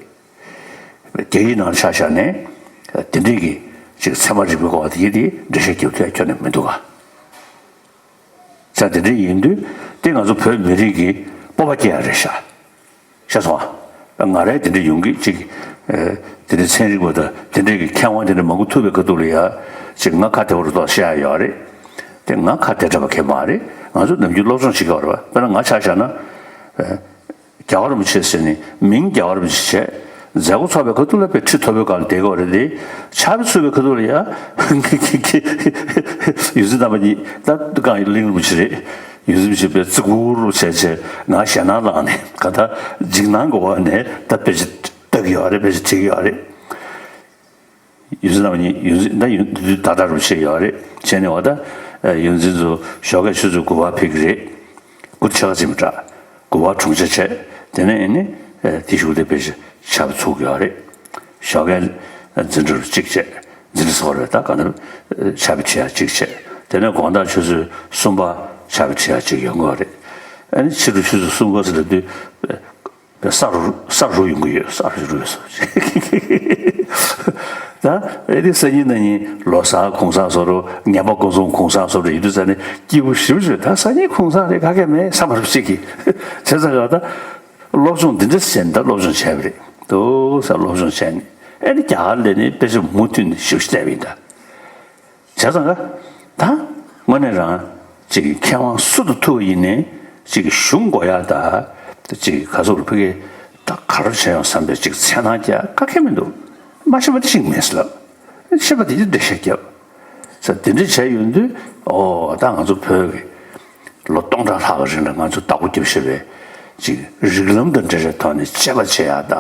རྒྱ་ཡིག་ནང་ཆ་བཞག་ནས་དེ་འདྲའི་གི་ཅིག་ཚད་མ་རིག་པའི་སྐོར་དེ་ཡི་དེ་འགྲེལ་བཤད་རྒྱག་ཐུབ་ཡ་ཁྱོན་ནས་མི་འདུག་ག་ས་དེ་འདྲ་ཡིན་དུས་དེ་ང་ཚོ་བོད་མི་རིགས་ཀྱི་སྤོབས་པ་སྐྱེ་ཡ་རེད་ཤག་ཤེས་སོང་ཨ། ང་རའི་དེ་འདྲ་ཡོང་གི་ཅིག་ཨེ། དེ་འདྲའི་ཚན་རིག་པ་དང་དེ་འདྲའི་གི་མཁས་དབང་དེ་འདྲ་མང་པོ་ཐུག་པའི་ཁ་ཐུག་ལ་ཡ། ཅིག་ང་ཁ་བདེ་བོ་རུ་ཏོག་བཤད་ཡ་ཡོད་རེད། དེ་ང་ཁ་བདེ་དྲགས་པ་གང་མ་རེད། ང་ཚོ་ནམ་རྒྱུན་སློབ་སྦྱོང་བྱེད་ཀྱི་ཡོད་རེད་བ། དཔེར་ན་ང་ཆ་བཞག་ན། ཨེ། རྒྱལ་བ་རིན་པོ་ཆེ་ཟེར་ནས་མིང་རྒྱལ་བ་རིན་པོ་ཆེ་བྱས། མཛད་སྒོ་ཚོགས་པའི་ཁ་ཐུག་ལ་དཔེ་ཁྲི་མཐོ་པོའི་སྒང་ལ་བསྡད་ཀྱི་ཡོད་རེད་དེ། ཕྱག་དཔེ་ཚུགས་པའི་ཁ་ཐུག་ལ་ཡ། ཡོངས་འཛིན་རྣམ་པ་གཉིས་ད་གང་ཡིན་གླིང་རིན་པོ་ཆེ་རེད། ཡོངས་འཛིན་རིན་པོ་ཆེ་དཔེ་བརྩི་བཀུར་བྱས་བྱས་ང་ཞེད་སྣང་ལངས་ནས་ག་ད་འཇིགས་སྣང་གི་འོག་ནས་ད་དཔེ་ཆ་ ལྟ་གི་ཡོད་རེད། དཔེ་ཆ་ཁྲིད་ཀྱི་ཡོད་རེད། ཡོངས་འཛིན་རྣམ་གཉིས། ཡོངས་འཛིན་ད་ཡོངས་འཛིན་ད་ལྟ་རུ་བྱས་ཡོད་རེད། བྱས་ནས་འོ་ད་ཡོངས་འཛིན་ཚོ་ཞོགས་ཀས་ཆུ་ཚོད་དགུ་པར་ཕེབས་ཀྱི་རེད། དགུ་ཆ་ག་ཙམ་དྲག་དགུ་པར་དྲུང་ཆེ་བྱས། དེ་ནས་ཨེ་ནི་དེ་གཞུག་དེ་དཔེ་ཆ་ཆར་པ་ཚུགས་ཀྱི་ཡོད་རེད། ཞོགས་ཀས་འཛིན་གྲྭ་རུ་གཅིག་བྱས། འཛིན་གྲྭ་ཚོགས་རེད། ད་ག་ནས་ཆར་པ་ཁྲིད་ཡག་གཅིག་བྱས། དེ་ནས་དགོང་དག་ཆུ་ཚོད་གསུམ་པར་ཆར་པ་ཁྲིད་ཡག་གཅིག་ཡོང་གི་ཡོད་རེད། ཨེ་ནི་ཕྱི་དྲོ་ཆུ་ཚོད་གསུམ་པ་ཟེར་དུས། ས་རུ་ས་རུ་ཡོང་གི་ཡོད། ས་རུ་རུ་སོ། ད་ཨེ་དེ་སང་ཉིན་གནངས་ཉིན་ལོ་གསར་གུང་སེང་བཟོ་འདྲ། ངན་པ་ཀུན་སློང་གུང་སེང་བཟོ་འདྲ་ཡོད་དུས་ཙང་ནས་སྐྱིད་པོ་ཞེ་པོ་ཅིག་ད་སང་ཉིན་གུང་སེང་རེད། ག་གེ་མེད་བསམ་པ་རུ་ཅིག་གིས་བྱས་ཙང་ག་ད་སློབ་སྦྱོང་འདི་འདྲ་བྱས་ནས་ད་སློབ་སྦྱོང་བྱས་པ་རེད། འདུག་ས་སློབ་སྦྱོང་བྱས་ནས་ཨེ་ནི་རྒྱ་གར་སླེབས་ནས་དཔེ་ཆ་མུ་མཐུད་ནས་ཞེ་པོ་ཅིག་བལྟས་པ་ཡིན་ད། བྱས་ཙང་ག་ད་དངོས་གནས་རང་ཅིག་མཁས་དབང་སུ་དང་ཐུག་པ་ཡིན་ནའི་ཅིག་གཞུང་དགོས་ཡག་ད་ཅིག་ག་ཚོད་ཕ་གི་ད་ག་རེ་བྱས་ཡོང་བསམ་པའི་ཅིག་འཚེར་སྣང་རྒྱག་ག་གེ་མི་འདུག་མ་ཤེས་པ་དེ་ཤེས་མེད་ཟེར་ལབ། ཤེས་པ་དེ་ཡིས་འགྲེལ་བཤད་རྒྱབ་ས་དེ་འདྲ་བྱས་ཡོང་དུས། ཨོ་ད་ང་ཚོ་བོད་ཀྱི་ལོ་སྟོང་ཕྲག་ལྷག་གི་རིང་ལ་ང་ཚོ་བདག་པོ་རྒྱབ་བཞག་པའི་ཅིག་རིགས་ལམ་དང་འབྲེལ་བའི་ཐོག་ནས་དཔྱད་པ་བྱེད་ཡག་ད་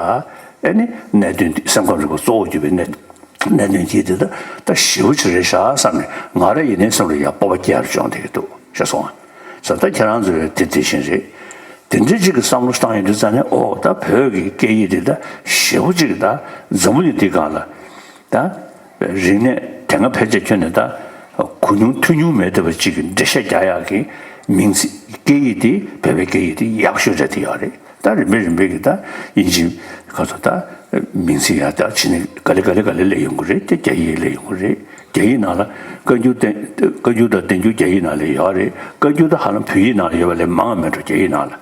ཨེ་ནི་གནད་དོན་འདི་སེམས་ཁམས་རིག་པ་གཙོ་བོ་གྱུར་པའི་གནད། གནད་དོན་དེ་དེ་ད་ད་ཞེ་པོ་ཅིག་རེད་ཤག་བསམ་ནས་ང་རང་ཡིན་ནའི་སེམས་ལ་ཡ་སྤོབས་པ་སྐྱེ་ཡག་བྱུང་བསྡད་ཀྱི་འདུག་ཤེས་སོང་ང་། ས་ད་ཁྱེད་རང་ཚོས་དེ་དེ་བཞིན་རེད། དེ་འདྲའི་ཅིག་གི་བསམ་བློ་བཏང་ཡོང་དུས་ཙང་ནས། ཨོ་ད་བོད་ཀྱི་སྐད་ཡིག་དེ་ད་ཞེ་པོ་ཅིག་ད་འཛམ་བུ་གླིང་འདིའི་སྒང་ལ་ད་རིག་གནས་དེ་སྔ་ཕལ་ཆེར་ཁྱོན་ནས་ད་གོ་མྱོང་ཐོས་མྱོང་མེད་བསྡད་པ་ཅིག་གི་འགྲེལ་བཤད་རྒྱག་ཡག་གི་མིང་ཚིག་སྐད་ཡིག་དེ་བོད་པའི་སྐད་ཡིག་དེ་ཡག་ཤོས་རེད་དེ་ཡོད་རེད། ད་རིམ་པས་རིམ་པས་ཀྱིས་ད་དབྱིན་ཇི་ག་ཚོད་ད་མིང་ཚིག་ཡར་ད་ཕྱིན་ནས་ག་ལེ་ག་ལེ་ག་ལེ་སླེབས་ཡོང་གི་རེད། དེ་རྒྱ་ཡིག་སླེབས་ཡོང་གི་རེད། རྒྱ་ཡིག་ནང་ལ་བཀའ་འགྱུར་བསྟན། བཀའ་འགྱུར་དང་བསྟན་འགྱུར་རྒྱ་ཡིག་ནང་ལ་ཡོད་རེད། བཀའ་འགྱུར་ད་ཧ་ལམ་བོད་ཡིག་ནང་ལ་ཡོད་པ་ལས་མང་བ་མེད་འགྲོ་རྒྱ་ཡིག་ནང་ལ།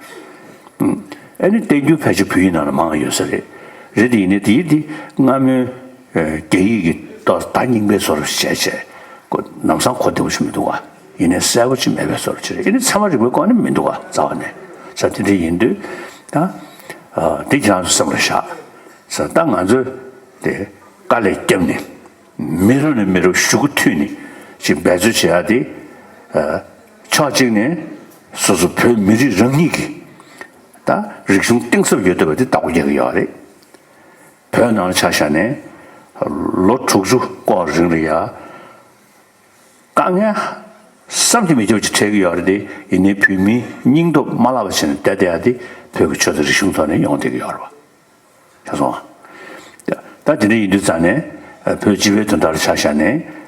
ཨ་ནི་བསྟན་འགྱུར་ཕལ་ཆེར་བོད་ཡིག་ནང་ལ་མང་བ་ཡོད་ས་རེད། རེད་དེ་ཡིན་ནའི་དེ་ཡིག་དེ་སྔ་མོའི་རྒྱ་ཡིག་གི་ཏོག་ད་རྙིང་པའི་བཟོ་འདྲ་བྱས་བྱས་ཁོ་ལམ་སང་གོ་བདེ་པོ་ཞིག་མི་འདུག་ག་ཡིན་ནའི་གསལ་པོ་ཅིག་མེད་པའི་བཟོ་འདྲ་ཅིག་རེད། ཡིན་ནའི་ཚད་མ་རིག་པའི་སྐོར་ནི་མི་འདུག་ག་རྩ་བ་ནས། ས་དེ་འདྲ་ཡིན་དུས་ད་དེ་ཁྱེད་རང་ཚོ་སེམས་ལ་བཞག་ས་ད་ང་ཚོས་དེ་དཀའ་ལས་བརྒྱབ་ནས་མི་རབས་ནས་མི་རབས་གཞུག་གུ་མཐུད་ནས་ཅིག་འབད་རྩོལ་བྱེད་ཡག་དེ། ཕྱོགས་གཅིག་ནས་སོ་སོ་བོད་མི་རིགས་རང་ཉིད་ཀྱི་ད་རིག་གཞུང་གཏིང་ཟབ་ཡོད་བསྡད་པ་དེ་བདག་པོ་རྒྱག་གི་ཡོད་རེད། བོད་ནང་ལ་ཆ་བཞག་ནས་ལོ་དྲུག་ཅུ་སྐོར་རིང་ལ་ཡ་དཀའ་ངལ་བསམ་གྱིས་མི་ཁྱབ་ཅིག་འཕྲད་ཀྱི་ཡོད་རེད་དེ། ཡིན་ནའི་བོད་མིའི་སྙིང་སྟོབས་མ་བརླག་པ་བྱས་ནས་བསྡད་བསྡད་ཡག་དེ་བོད་ཀྱི་ཆོས་དང་རིག་གཞུང་ཐོག་ནས་ཡོང་བསྡད་ཀྱི་ཡོད་རེད་བ། ཤེས་སོང་ང་། ད་དེ་འདྲ་ཡིན་དུས་ཙང་ནས་བོད་སྤྱི་པའི་དོན་དག་ལ་ཆ་བཞག་ནས་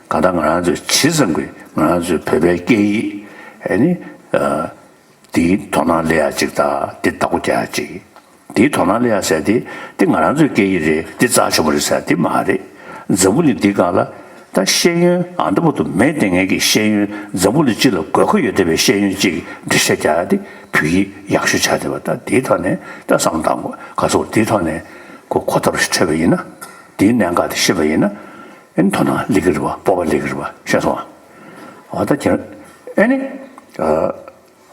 གང་ལྟར་ང་རང་ཚོས་ཇི་ཙམ་གྱིས་ང་རང་ཚོའི་བོད་པའི་སྐད་ཡིག་ཨེ་ནི་དེའི་དོ་སྣང་སླེབས་ཡག་ཅིག་དང་དེ་བདག་པོ་རྒྱག་ཡག་ཅིག་དེའི་དོ་སྣང་སླེབས་ཡག་ཟེར་དེ་དེ་ང་རང་ཚོའི་སྐད་ཡིག་རེད། དེ་རྩ་ཆེན་པོ་རེད་ཟེར་དེ་མ་རེད། འཛམ་བུ་གླིང་འདིའི་སྒང་ལ་ད་ཤེས་ཡོན་ཨ་འདྲ་པོ་དུ་མེད་བསྡད་མཁན་གྱི་ཤེས་ཡོན། འཛམ་བུ་གླིང་སྤྱི་ལ་དགོས་མཁོ་ཡོད་བསྡད་པའི་ཤེས་ཡོན་ཅིག་འགྲེལ་བཤད་རྒྱག་ཡག་དེ་བོད་ཡིག་ཡག་ཤོས་ཆགས་བསྡད་པ། ད་དེའི་ཐོག་ནས་ད་བསམ་བློ་བཏང་དགོས། ག་ཚོད་དེའི་ཐོག་ནས་ཁོ་གོ་ཐོབ་ཞིག་འཕྲད་པ་ཡིན་ན། དེའི་གནད་འགག་དེ་ཤེས་པ་ཡིན་ན། ཨེ་ནི་དོ་སྣང་སླེབས་ཀྱི་རེད་བ། སྤོབས་པ་སླེབས་ཀྱི་རེད་བ། ཤེས་སོང་ང་། འོ་ད་ཁྱེད་ཨེ་ནི་ཨ།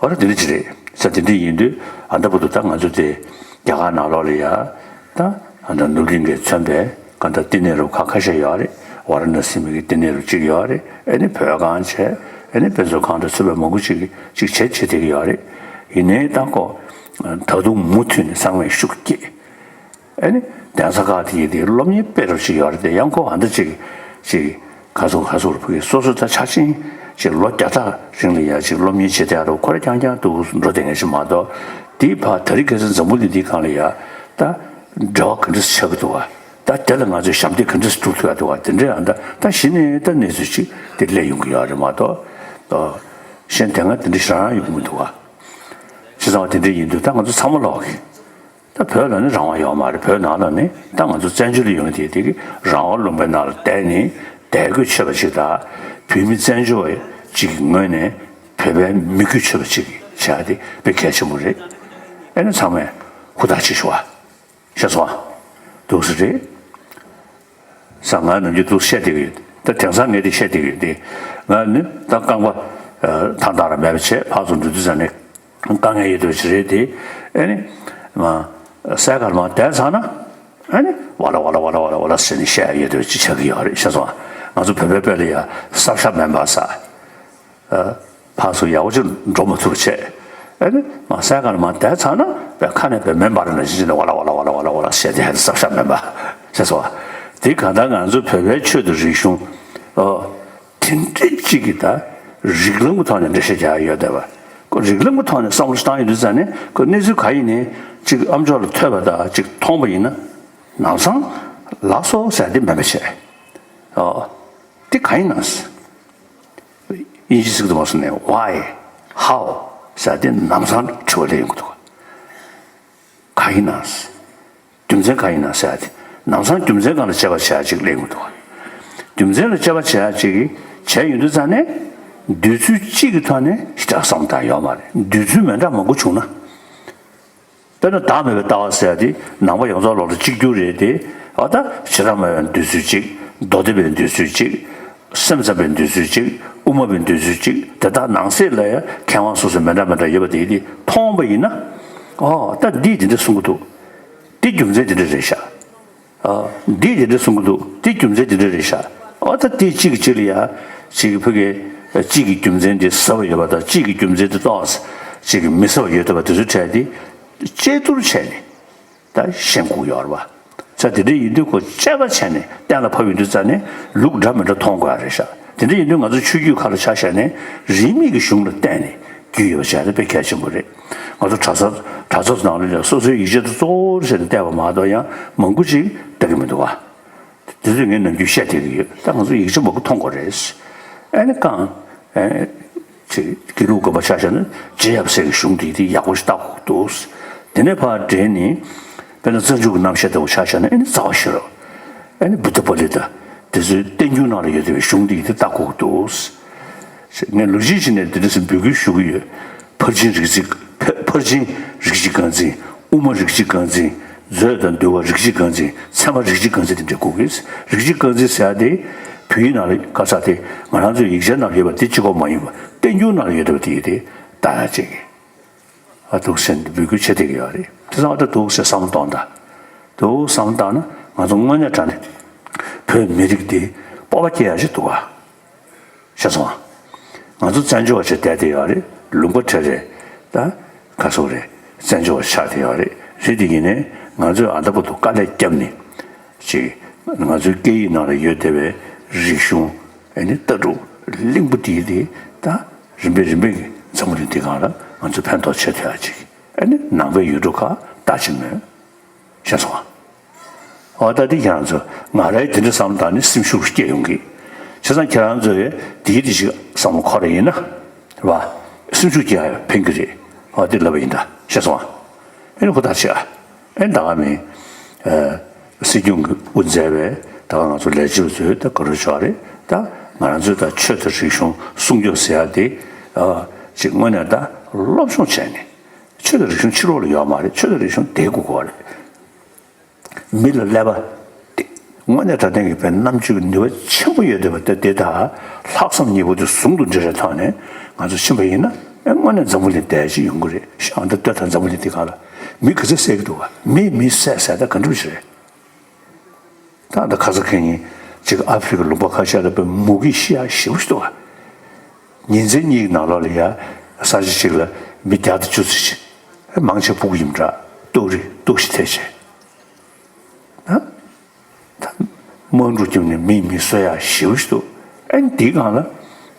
འོ་ད་དེ་འདྲ་ཅིག་རེད་ཟེར། དེ་འདྲ་ཡིན་དུས་ཨ་འདྲ་པོ་འདུག་ད་ང་ཚོ་དེ་རྒྱ་གར་ནང་ལོགས་ལ་ཡ་ད་ཨ་འདྲ་ནུབ་གླིང་གིས་མཚོན་པའི་ག་འདྲ་བསྟི་གནས་རུ་ཁག་ཁ་ཤས་ཡོད་རེད། ཝཱ་ར་ཎ་སི་མི་གི་བསྟི་གནས་རུ་གཅིག་ཡོད་རེད། ཨེ་ནི་བོད་ཁང་བྱས། ཨེ་ནི་དཔེ་མཛོད་ཁང་དང་ཚུད་པའི་མང་པོ་ཅིག་ཅིག་བྱས་བྱས་བསྡད་ཀྱི་ཡོད་རེད། ཡིན་ནའི་ད་ཁོ་ད་དུང་མུ་མཐུད་ནས་ཚང་མས་ཤུགས་བསྐྱེད། ཨེ་ནི་གདན་ས་ཁག་དེ་ཡི་དེ་སློབ་གཉེར་སྤེལ་རོགས་ཅིག་ཡོད་རེད་དེ། ཡང་ཁོ་ཨ་འདྲ་ཅིག་ཅིག་ག་ཚོད་ག་ཚོད་རུ་ཕ་གི་སོ་སོ་ད་ཆ་ཆེན་ཅིག་ལོ་བརྒྱ་ཕྲག་རིང་ལ་ཡ་ཅིག་སློབ་གཉེར་བྱེད་བསྡད་རུ་ཁོ་རང་རྐྱང་རྐྱང་འདུག་འགྲོ་བསྡད་མཁན་ཞིག་མ་གཏོགས། དེའི་བར་དེ་རིང་ཁ་སང་འཛམ་བུ་གླིང་འདིའི་སྒང་ལ་ཡ་ད་འབྲེལ་བ་ག་འདྲ་ཞིག་ཆགས་ཀྱི་འདུག་བ། ད་དེ་ལ་ང་ཚོས་ཞབས་འདེགས་ག་འདྲ་ཞིག་སྒྲུབ་ཐུབ་ཡ་འདུག་བ། དེ་འདྲའི་ཨ་ད་ད་གཞི་ནས་ད་གནས་ཚུལ་ཅིག་དེ་སླེབས་ཡོང་གི་ཡོད་རེད་མ་གཏོགས། གཞན་དེ་སྔ་དེ་འདྲ་ཞེ་དྲག་ཡོང་གི་མི་འདུག་བ། བྱས་ཙང་བ་དེ་འདྲ་ཡིན་དུས་ད་ང་ཚོ་ཚང་མ་ལོག་གི་ད་བོད་ལ་ནི་རང་དབང་ཡོད་མ་རེད། བོད་ནང་ལ་ནི་ད་ང་ཚོ་བཙན་བྱོལ་ལ་ཡོང་དེ་དེ་གི་རང་དབང་ལུང་པའི་ནང་ལ་བསྡད་ནས་བསྡད་དགོས་ཆོད་པ་ཅིག་དང་། བོད་མི་བཙན་བྱོལ་བ་ཅིག་གི་ངོས་ནས་བོད་པའི་མི་དགོས་ཆོད་པ་ཅིག་བྱ་དེ་དཔེ་གལ་ཆེན་པོ་རེད། ཨེ་ནི་ཚང་མས་ཧུར་ཐག་བྱེད་ཤོག་ཨ། ཤེས་སོང་ཨ། འདུག་སེ་རེད། ས་ང་ནམ་རྒྱུན་འདུག་བཤད་བསྡད་ཀྱི་ཡོད། ད་དེང་སང་ངས་དེ་བཤད་བསྡད་ཀྱི་ཡོད་དེ། ང་ནི་ད་རྐང་པ་ཐང་ཐང་ར་མེད་པ་བྱས་ཕར་ཚུར་འགྲོ་དུས་ཙང་ནས་དཀའ་ངལ་ཡོད་དུས་ཅི་རེད་དེ། ཨེ་ནི་མ་སའི་གར་མ་བསྡད་ཚར་ན་ཨེ་ནི་ཝ་ལ་ཝ་ལ་ཟེར་ནས་བཤད་ཡོད་དུས་ཅི་ཆགས་ཀྱི་ཡོད་རེད། ཤེས་སོང་ཨ། ང་ཚོ་བོད་པའི་དཔེ་ལ་ཡ་སྲབ་ཤ་མེ་འབར་ས། ཕར་ཚུར་ཡག་པོ་ཅིག་འགྲོ་མ་ཐུབ་པ་བྱས། ཨེ་ནི་མ་སའི་གར་མ་བསྡད་ཚར་ན་བས་ཁ་ནས་བས་མེ་འབར་ན་ཅི་ཅི་ནས་ཝ་ལ་ཝ་ལ་ཝ་ལ་ཝ་ལ་ཝ་ལ། ཟེར་དེ་ཧ་ལས་ས་ཆ་མེད་པ་ཟེར་སོང་བ། དེ་གང་ལྟར་ང་ཚོ་བོད་པའི་ཆོས་དང་རིག་གཞུང་ཨོ་དེ་འདྲ་གཅིག་གི་ད་རིགས་ལམ་གྱི་ཐོག་ནས་འགྲེལ་བཤད་རྒྱག་ཡ་ཡོད་བསྡད་པ། ཁོ་རིགས་ལམ་གྱི་ཐོག་ནས་བསམ་བློ་བཏང་ཡོང་དུས་ཙང་ནས་ཁོ་གནས་ཚུལ་ག་ཡིན་ནའི་གཅིག་ཨ་མཆོག་ལ་ཐོས་པ་དང་གཅིག་མཐོང་པ་ཡིན་ན་ལམ་སང་ལགས་སོ་ཟེར་དེ་མེད་པ་བྱས། ཨོ། དེ་གང་ཡིན་ནམ། དབྱིན་ཇི་ཚིག་ཏུ་མ་སོང་ནས་why, how ཟེར་དེ་ལམ་སང་དྲི་བ་སླེབས་ཡོང་གི་འདུག་གང་ཡིན་ནམ། རྒྱུ་མཚན་གང་ཡིན་ནམ་ཟེར་དེ་ལམ་སང་རྒྱུ་མཚན་སྒང་ལ་དཔྱད་པ་བྱེད་ཡ་ཅིག་སླེབས་ཡོང་གི་འདུག་རྒྱུ་མཚན་ལ་དཔྱད་པ་བྱེད་ཡ་ཅིག་བྱས་ཡོང་དུས་ཙང་ནས་འདོད་ཚུལ་གཅིག་གི་ཐོག་ནས་ཞེ་དྲག་བསམ་བཏང་ཡོད་མ་རེད། འདོད་ཚུལ་མི་འདྲ་མང་པོ་བྱུང་ན། དཔེར་ན་བདག་མེད་པའི་ལྟ་བ་ཟེར་ཡ་དེ་ནང་པ་ཡོངས་རྫོགས་ལོག་ལ་གཅིག་གྱུར་རེད་དེ། ཨ་ད་བྱེ་བྲག་སྨྲ་བའི་འདོད་ཚུལ་གཅིག་མདོ་སྡེ་པའི་འདོད་ཚུལ་གཅིག་སེམས་ཙམ་པའི་འདོད་ཚུལ་གཅིག་དབུ་མ་པའི་འདོད་ཚུལ་གཅིག་དེ་དག་ནང་གསེས་ལ་ཡང་མཁས་དབང་སོ་སོའི་མི་འདྲ་མི་འདྲ་ཡོད་པ་དེ་དེ་མཐོང་བ་ཡིན་ན། ཨོ་ད་འདིས་དེ་འདྲ་གསུང་གི་འདུག་འདི་རྒྱུ་མཚན་དེ་འདྲ་རེད་ཤག་ཨ། འདིས་དེ་འདྲ་གསུང་གི་འདུག་འདི་རྒྱུ་མཚན་དེ་འདྲ་རེད་ཤག་ཨོ་ད་དེ་གཅིག་གིས་གཅིག་ལ་ཡ། གཅིག་གིས་ཕ་གི་གཅིག་གི་རྒྱུ་མཚན་དེ་ཟབ་པ་ཡོད་པ་དང་གཅིག་གི་རྒྱུ་མཚན་དེ་ཏོག་ཙམ་གཅིག་གིས་མི་ཟབ་པ་ཡོད་བསྡད་པ་དེ་ཚོ་འཕྲད་དེ། དཔྱད་བསྡུར་བྱས་ནས་ད་ཤེས་དགོས་ཡོད་རེད་པ། ས་དེ་འདྲ་ཡིན་དུས་ཁོ་དཔྱད་པ་བྱས་ནས་གཏན་ལ་ཕབ་ཡོང་དུས་ཙ་ནས་ལུགས་འདྲ་མི་འདྲ་མཐོང་དགོས་ཡ་རེད་ཤག་དེ་འདྲ་ཡིན་དུས་ང་ཚོ་ཆོས་བརྒྱུད་ཁག་ལ་ཆ་བཞག་ནས་རིས་མེད་ཀྱི་གཞུང་ལ་བརྟེན་ནས་བརྒྱུད་ཡོད་པ་བྱས་ན་དཔེ་གལ་ཆེན་པོ་རེད། ང་ཚོ་གྲྭ་ས་གྲྭ་ཚོགས་ནང་ལ་ཡང་སོ་སོའི་ཡིག་ཆ་དེ་གཙོ་བོར་བྱས་ནས་བལྟས་པ་མ་གཏོགས་ཡང་མང་པོ་ཅིག་ལྟ་གི་མི་འདུག་བ། དེ་ཚོས་ངས་ནམ་རྒྱུན་བཤད་བསྡད་ཀྱི་ཡོད། ད་ང་ཚོ་ཡིག་ཆ་མང་པོ་མཐོང་དགོས་རེད། ཨ་ནི་གང་། ཨེ། ཅིག་དགེ་ལུགས་དགོན་པ་ཆ་བཞག་ན་རྗེ་ཡབ་སྲས་ཀྱི་གཞུང་དེ་དེ་ཡག་པོ་ཞིག་ལྟ་དགོས་འདུག་དེ་ནས་ཕར་འདྲེས་ནས་དཔེར་ན་བཙན་བྱོལ་གྱི་རྣམ་བཤད་ལྟ་བུ་ཆ་བཞག་ན་ཨ་ནི་རྩ་བ་ཤེས་རབ། ཨ་ནི་བུདྡྷ་པཱ་ལི་ཏ། དེ་ཚོའི་བསྟན་འགྱུར་ནང་ལ་ཡོད་བསྡད་པའི་གཞུང་དེ་དེ་ལྟ་དགོས་འདུག་ངས་ལོ་རྒྱུས་ཕྱི་ནས་འདི་འདྲ་ཟེར་འབོད་སྐུལ་ཞུ་གི་ཡོད། ཕར་ཕྱིན་རིགས་གཅིག་ཕ་ཕར་ཕྱིན་རིགས་གཅིག་རྐང་འཛིན། དབུ་མ་རིགས་གཅིག་རྐང་འཛིན། མཛོད་དང་འདུལ་བ་རིགས་གཅིག་རྐང་འཛིན། ཚད་མ་རིགས་གཅིག་རྐང་འཛིན་དེ་འདྲ་དགོས་ཀྱི། རིགས་གཅིག་རྐང་འཛིན་ཟེར་ཡ་དེ་བོད་ཡིག་ནང་ལ་ག་ས་དེ་ང་རང་ཚོའི་ཡིག་ཆའི་ནང་ལ་ཡོད་པ་དེ་གཅིག་པོ་མ་ཡིན་པ་བསྟན་འགྱུར་ནང་ལ་ཡོད་པ་དེ་ཡིན་ཏེ། ད་ཡ་གཅིག་གི་ཨ་འདུག་ཟེར་འབོད་སྐུལ་བྱེད་བསྡད་ཀྱི་ཡོད་རེད། དེ་ཚང་མ་ད་འདུག་ཟེར་བསམ་བློ་གཏོང་དང་། འདུག་བསམ་བློ་བཏང་ན་ང་ཚོ་དངོས་གནས་དྲང་གནས་བོད་མི་རིགས་འདི་སྤོབས་པ་སྐྱེ་ཡ་ཞིག་འདུག་བ། ཤེས་སོང་ཨ། ང་ཚོ་བཙན་བྱོལ་བ་ཆགས་བསྡད་དེ་ཡོད་རེད། ལུང་པ་བྲལ་རེད། ད་ག་སོག་རེད། བཙན་བྱོལ་བ་ཆགས་བསྡད་ཡོད་རེད། རེད་དེ་ཡིན་ནའི་ང་ཚོས་ཨ་ད་བར་དུ་དཀའ་ལས་བརྒྱབ་ནས་ཅིག་ང་ཚོའི་སྐད་ཡིག་ནང་ལ་ཡོད་བསྡད་པའི་རིག་གཞུང་ཨ་ནི་ལྟ་གྲུབ་གླིང་བུ་དེ་དེ་ད་རིམ་པས་རིམ་པས་ཀྱི་འཛམ་བུ་གླིང་འདི་སྒང་ལ་ང་ཚོས་ཕན་ཐོགས་བྱེད་ཐུབ་ཡ་ཅིག་ཨ་ནི་ནང་པའི་ཡུལ་གྲུ་ཁག་ད་ཅིག་མོད། ཤེས་སོང་ཨ། འོ་ད་འདི་ཁྱེད་རང་ཚོ་ང་རའི་དེ་འདྲ་བསམ་བློ་བཏང་ནས་སེམས་ཤུགས་སྐྱེ་ཡོང་གི། བྱས་ཙང་ཁྱེད་རང་ཚོས་དེའི་དེ་ཞིག་བསམ་བློ་འཁོར་རེ་ཡིན་ན། རེད་བ། སེམས་ཤུགས་སྐྱེ་ཡ་ཕན་གི་རེད། འོ་དེ་ལབ་པ་ཡིན་ད། ཤེས་སོང་ཨ། ཨེ་ནི་ཧུར་ཐག་བྱེད་ཨ། ཨེ་ད་ག་མིན། ཨ། སྲིད་སྐྱོང་གི་དབུ་མཛད་པའི་ད་ག་ང་ཚོ་ལས་བྱེད་ཚོས་ད་ག་རེ་ཆོག་རེད་ད། ང་རང་ཚོས་ད་ཆོས་དང་རིག་གཞུང་སྲུང་སྐྱོབ་ཟེར་ཡ་དེ། ཨ། ཅིག་དངོས་གནས་ད་སློབ་སྦྱོང་བྱས་ནས། ཆོས་དང་རིག་གཞུང་ཕྱི་ལོགས་ལ་ཡོད་མ་རེད། ཆོས་དང་རིག་གཞུང་དེ་དགོས་ཀྱི་རེད། མི་ལ་ཀླད་པ་དེ་དངོས་གནས་དྲང་གནས་ཀྱི་བའི་རྣམ་དཔྱོད་ཀྱི་ནུས་པ་ཆེན་པོ་ཡོད་བསྡད་པ་དེ་དེ་དག་ལྷག་བསམ་གཉིས་པོ་དེ་ཟུང་དུ་འབྲེལ་བའི་ཐོག་ནས་ང་ཚོ་ཕྱིན་པ་ཡིན་ན་ཨེ་དངོས་གནས་འཛམ་བུ་གླིང་བདེ་ཞིག་ཡོང་གི་རེད། ཤ་ཨ་ད་ལྟོས་དང་འཛམ་བུ་གླིང་འདི་སྒང་ལ་མི་ག་ཚོད་བསད་ཀྱི་འདུག་ག་མི་མི་བསད་བསད་ད་ག་འདྲ་པོ་ཞིག་རེད། ད་ལྟ་ཁ་ས་ཁེ་ཉིན་ཅིག་ཨ་ཧྥེ་རི་ཁ་ལུང་པ་ཁ་ཤས་ལ་དཔེ་མུ་གེས་ཤི་ཡ་ཞེ་པོ་ཞིག་འདུག་ག་ཉིན་མཚན་གཉིས་ཀྱི་ནང་ལོགས་ལ་ཡ་ས་ཆ་གཅིག་ལ་མི་བརྒྱ་དང་བཅུ་ཙམ་ཞིག་མང་ཆེ་ཕྲུ་གུ་ཡིན་པ་འདྲ། ཏོག་རིགས་ཏོག་ཤི་ཐལ་ཆེ། ད་ད་དམག་འཁྲུག་བརྒྱབ་ནས་མི་མི་གསོད་ཡ་ཞེ་པོ་ཞིག་འདུག་ཨ་ནི་འདིའི་སྒང་ལ་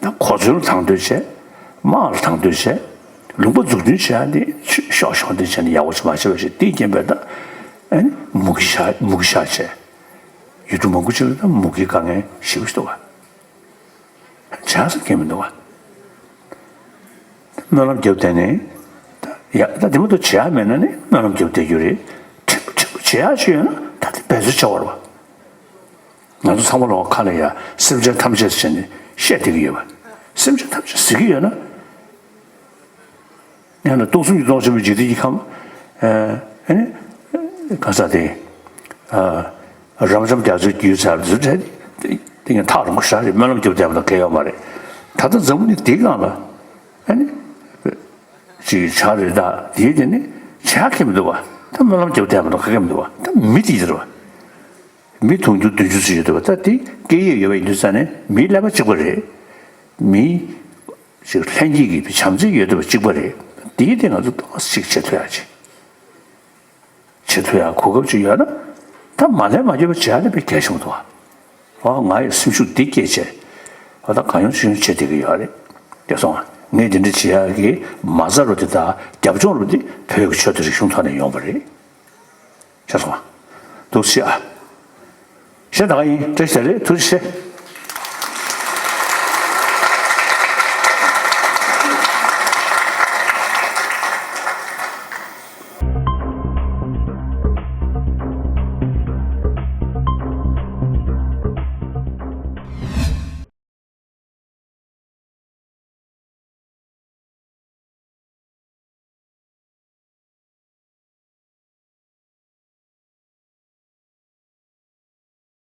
ད་གོ་མཚོན་ལ་དང་དོད་བྱས། དམག་ལ་དང་དོད་བྱས། ལུང་པ་འཛུགས་སྐྲུན་བྱེད་ཡ་འདི་ཤོག་ཤོག་འདི་བྱས་ནས་ཡག་པོ་ཞིག་མ་བྱས་པ་ཞིག་འདིའི་རྐྱེན་པས་ད་ཨ་ནི་མུ་གེ་ཤ་མུ་གེ་ཤ་བྱས། ཡུལ་གྲུ་མང་པོ་ཅིག་ལ་ད་མུ་གེའི་དཀའ་ངལ་ཞེ་པོ་ཞིག་འདུག་ག་བྱས་ཙང་སྐྱེ་མི་འདུག་བ། སྨོན་ལམ་རྒྱབ་བསྡད་ནས། ད་ཡ་ད་དེ་མ་གཏོགས་བྱེད་ཡག་མེད་ན་ནི་སྨོན་ལམ་རྒྱབ་བསྡད་རྒྱུ་རེད། ཕྲན་བུ་ཕྲན་བུ་བྱེད་ཡག་ཅིག་ཡོད་ན་ད་དེ་འབད་རྩོལ་བྱ་བ་རེད་བ། ང་ཚོ་ཚང་མ་ལོག་ཁ་ལ་ཡ་སེམས་ཅན་ཐམས་ཅད་ཟེར་ནས་བཤད་བསྡད་ཀྱི་ཡོད་བ། སེམས་ཅན་ཐམས་ཅད་ཟེར་གྱི་ཡོད་ན། ཡང་ན་སྟོང་གསུམ་གྱི་སྟོང་ཆེན་པོའི་འཇིག་རྟེན་གྱི་ཁམས། ཨ་ནི། ག་ས་དེ། རབ་འབྱམས་རྒྱ་མཚོའི་རྒྱུད་ཚར་དུ་ཚུད་དེ་ཡང་ཐག་རིང་པོ་ཞེ་དྲག་རེད། སྨོན་ལམ་རྒྱབ་བསྡད་པ་དང་འགལ་ཡོད་མ་རེད། ད་ལྟ་འཛམ་བུ་གླིང་འདིའི་སྒང་ལ། ཨ་ནི། ཅིག་བྱ་རེད་ད་དེའི་དེ་ནི་བྱ་ཁེ་མི་འདུག་བ། ད་སྨོན་ལམ་རྒྱབ་བསྡད་པ་དང་ག་གེ་མི་འདུག་བ། ད་མི་དེ་ཡིན་རེད་བ། མི་དུང་ཕྱུར་བདུན་ཅུ་ཙམ་ཡོད་འདུག་བ། ད་དེ་སྐད་ཡིག་ཡོད་པ་ཡིན་དུས་ཙང་ནས་མིའི་ཀླད་པ་གཅིག་པ་རེད། མིའི་ཅིག་ལྷན་སྐྱེས་ཀྱི་བྱམས་བརྩེ་ཡོད་འདུག་བ་གཅིག་པ་རེད། དེའི་དེ་ང་ཚོ་ཏོག་ཙམ་ཅིག་བྱེད་ཐུབ་ཡ་ཅིག་བྱེད་ཐུབ་ཡ་གོ་སྐབས་ཅིག་ཡོད་ན། ད་མ་ལན་མ་འགྱོད་པ་བྱེད་ཡ་ནི་དཔེ་གལ་ཆེན་པོ་འདུག་ཨ། ཨོ་ང་ཡི་སེམས་ཤུགས་འདི་སྐྱེད་བྱས། ཨོ་ད་གང་ཡོང་ཅི་ཡོང་བྱེད་བསྡད་ཀྱི་ཡོད་རེད། དེ་སོང་ཨ། ངས་འདི་འདྲ་བྱེད་ཡ་གི་མ་རྩ་རུ་འདི་དང་རྒྱབ་ལྗོངས་རུ་འདི་བོད་ཀྱི་ཆོས་དང་རིག་གཞུང་ཐོག་ནས་ཡོང་བ་རེད། ཤེས་སོང་ཨ། འདུག་སེ་ཨ། བཤད་ད་ག་ཡིན། བཀྲ་ཤིས་བདེ་ལེགས། ཐུགས་རྗེ་ཆེ།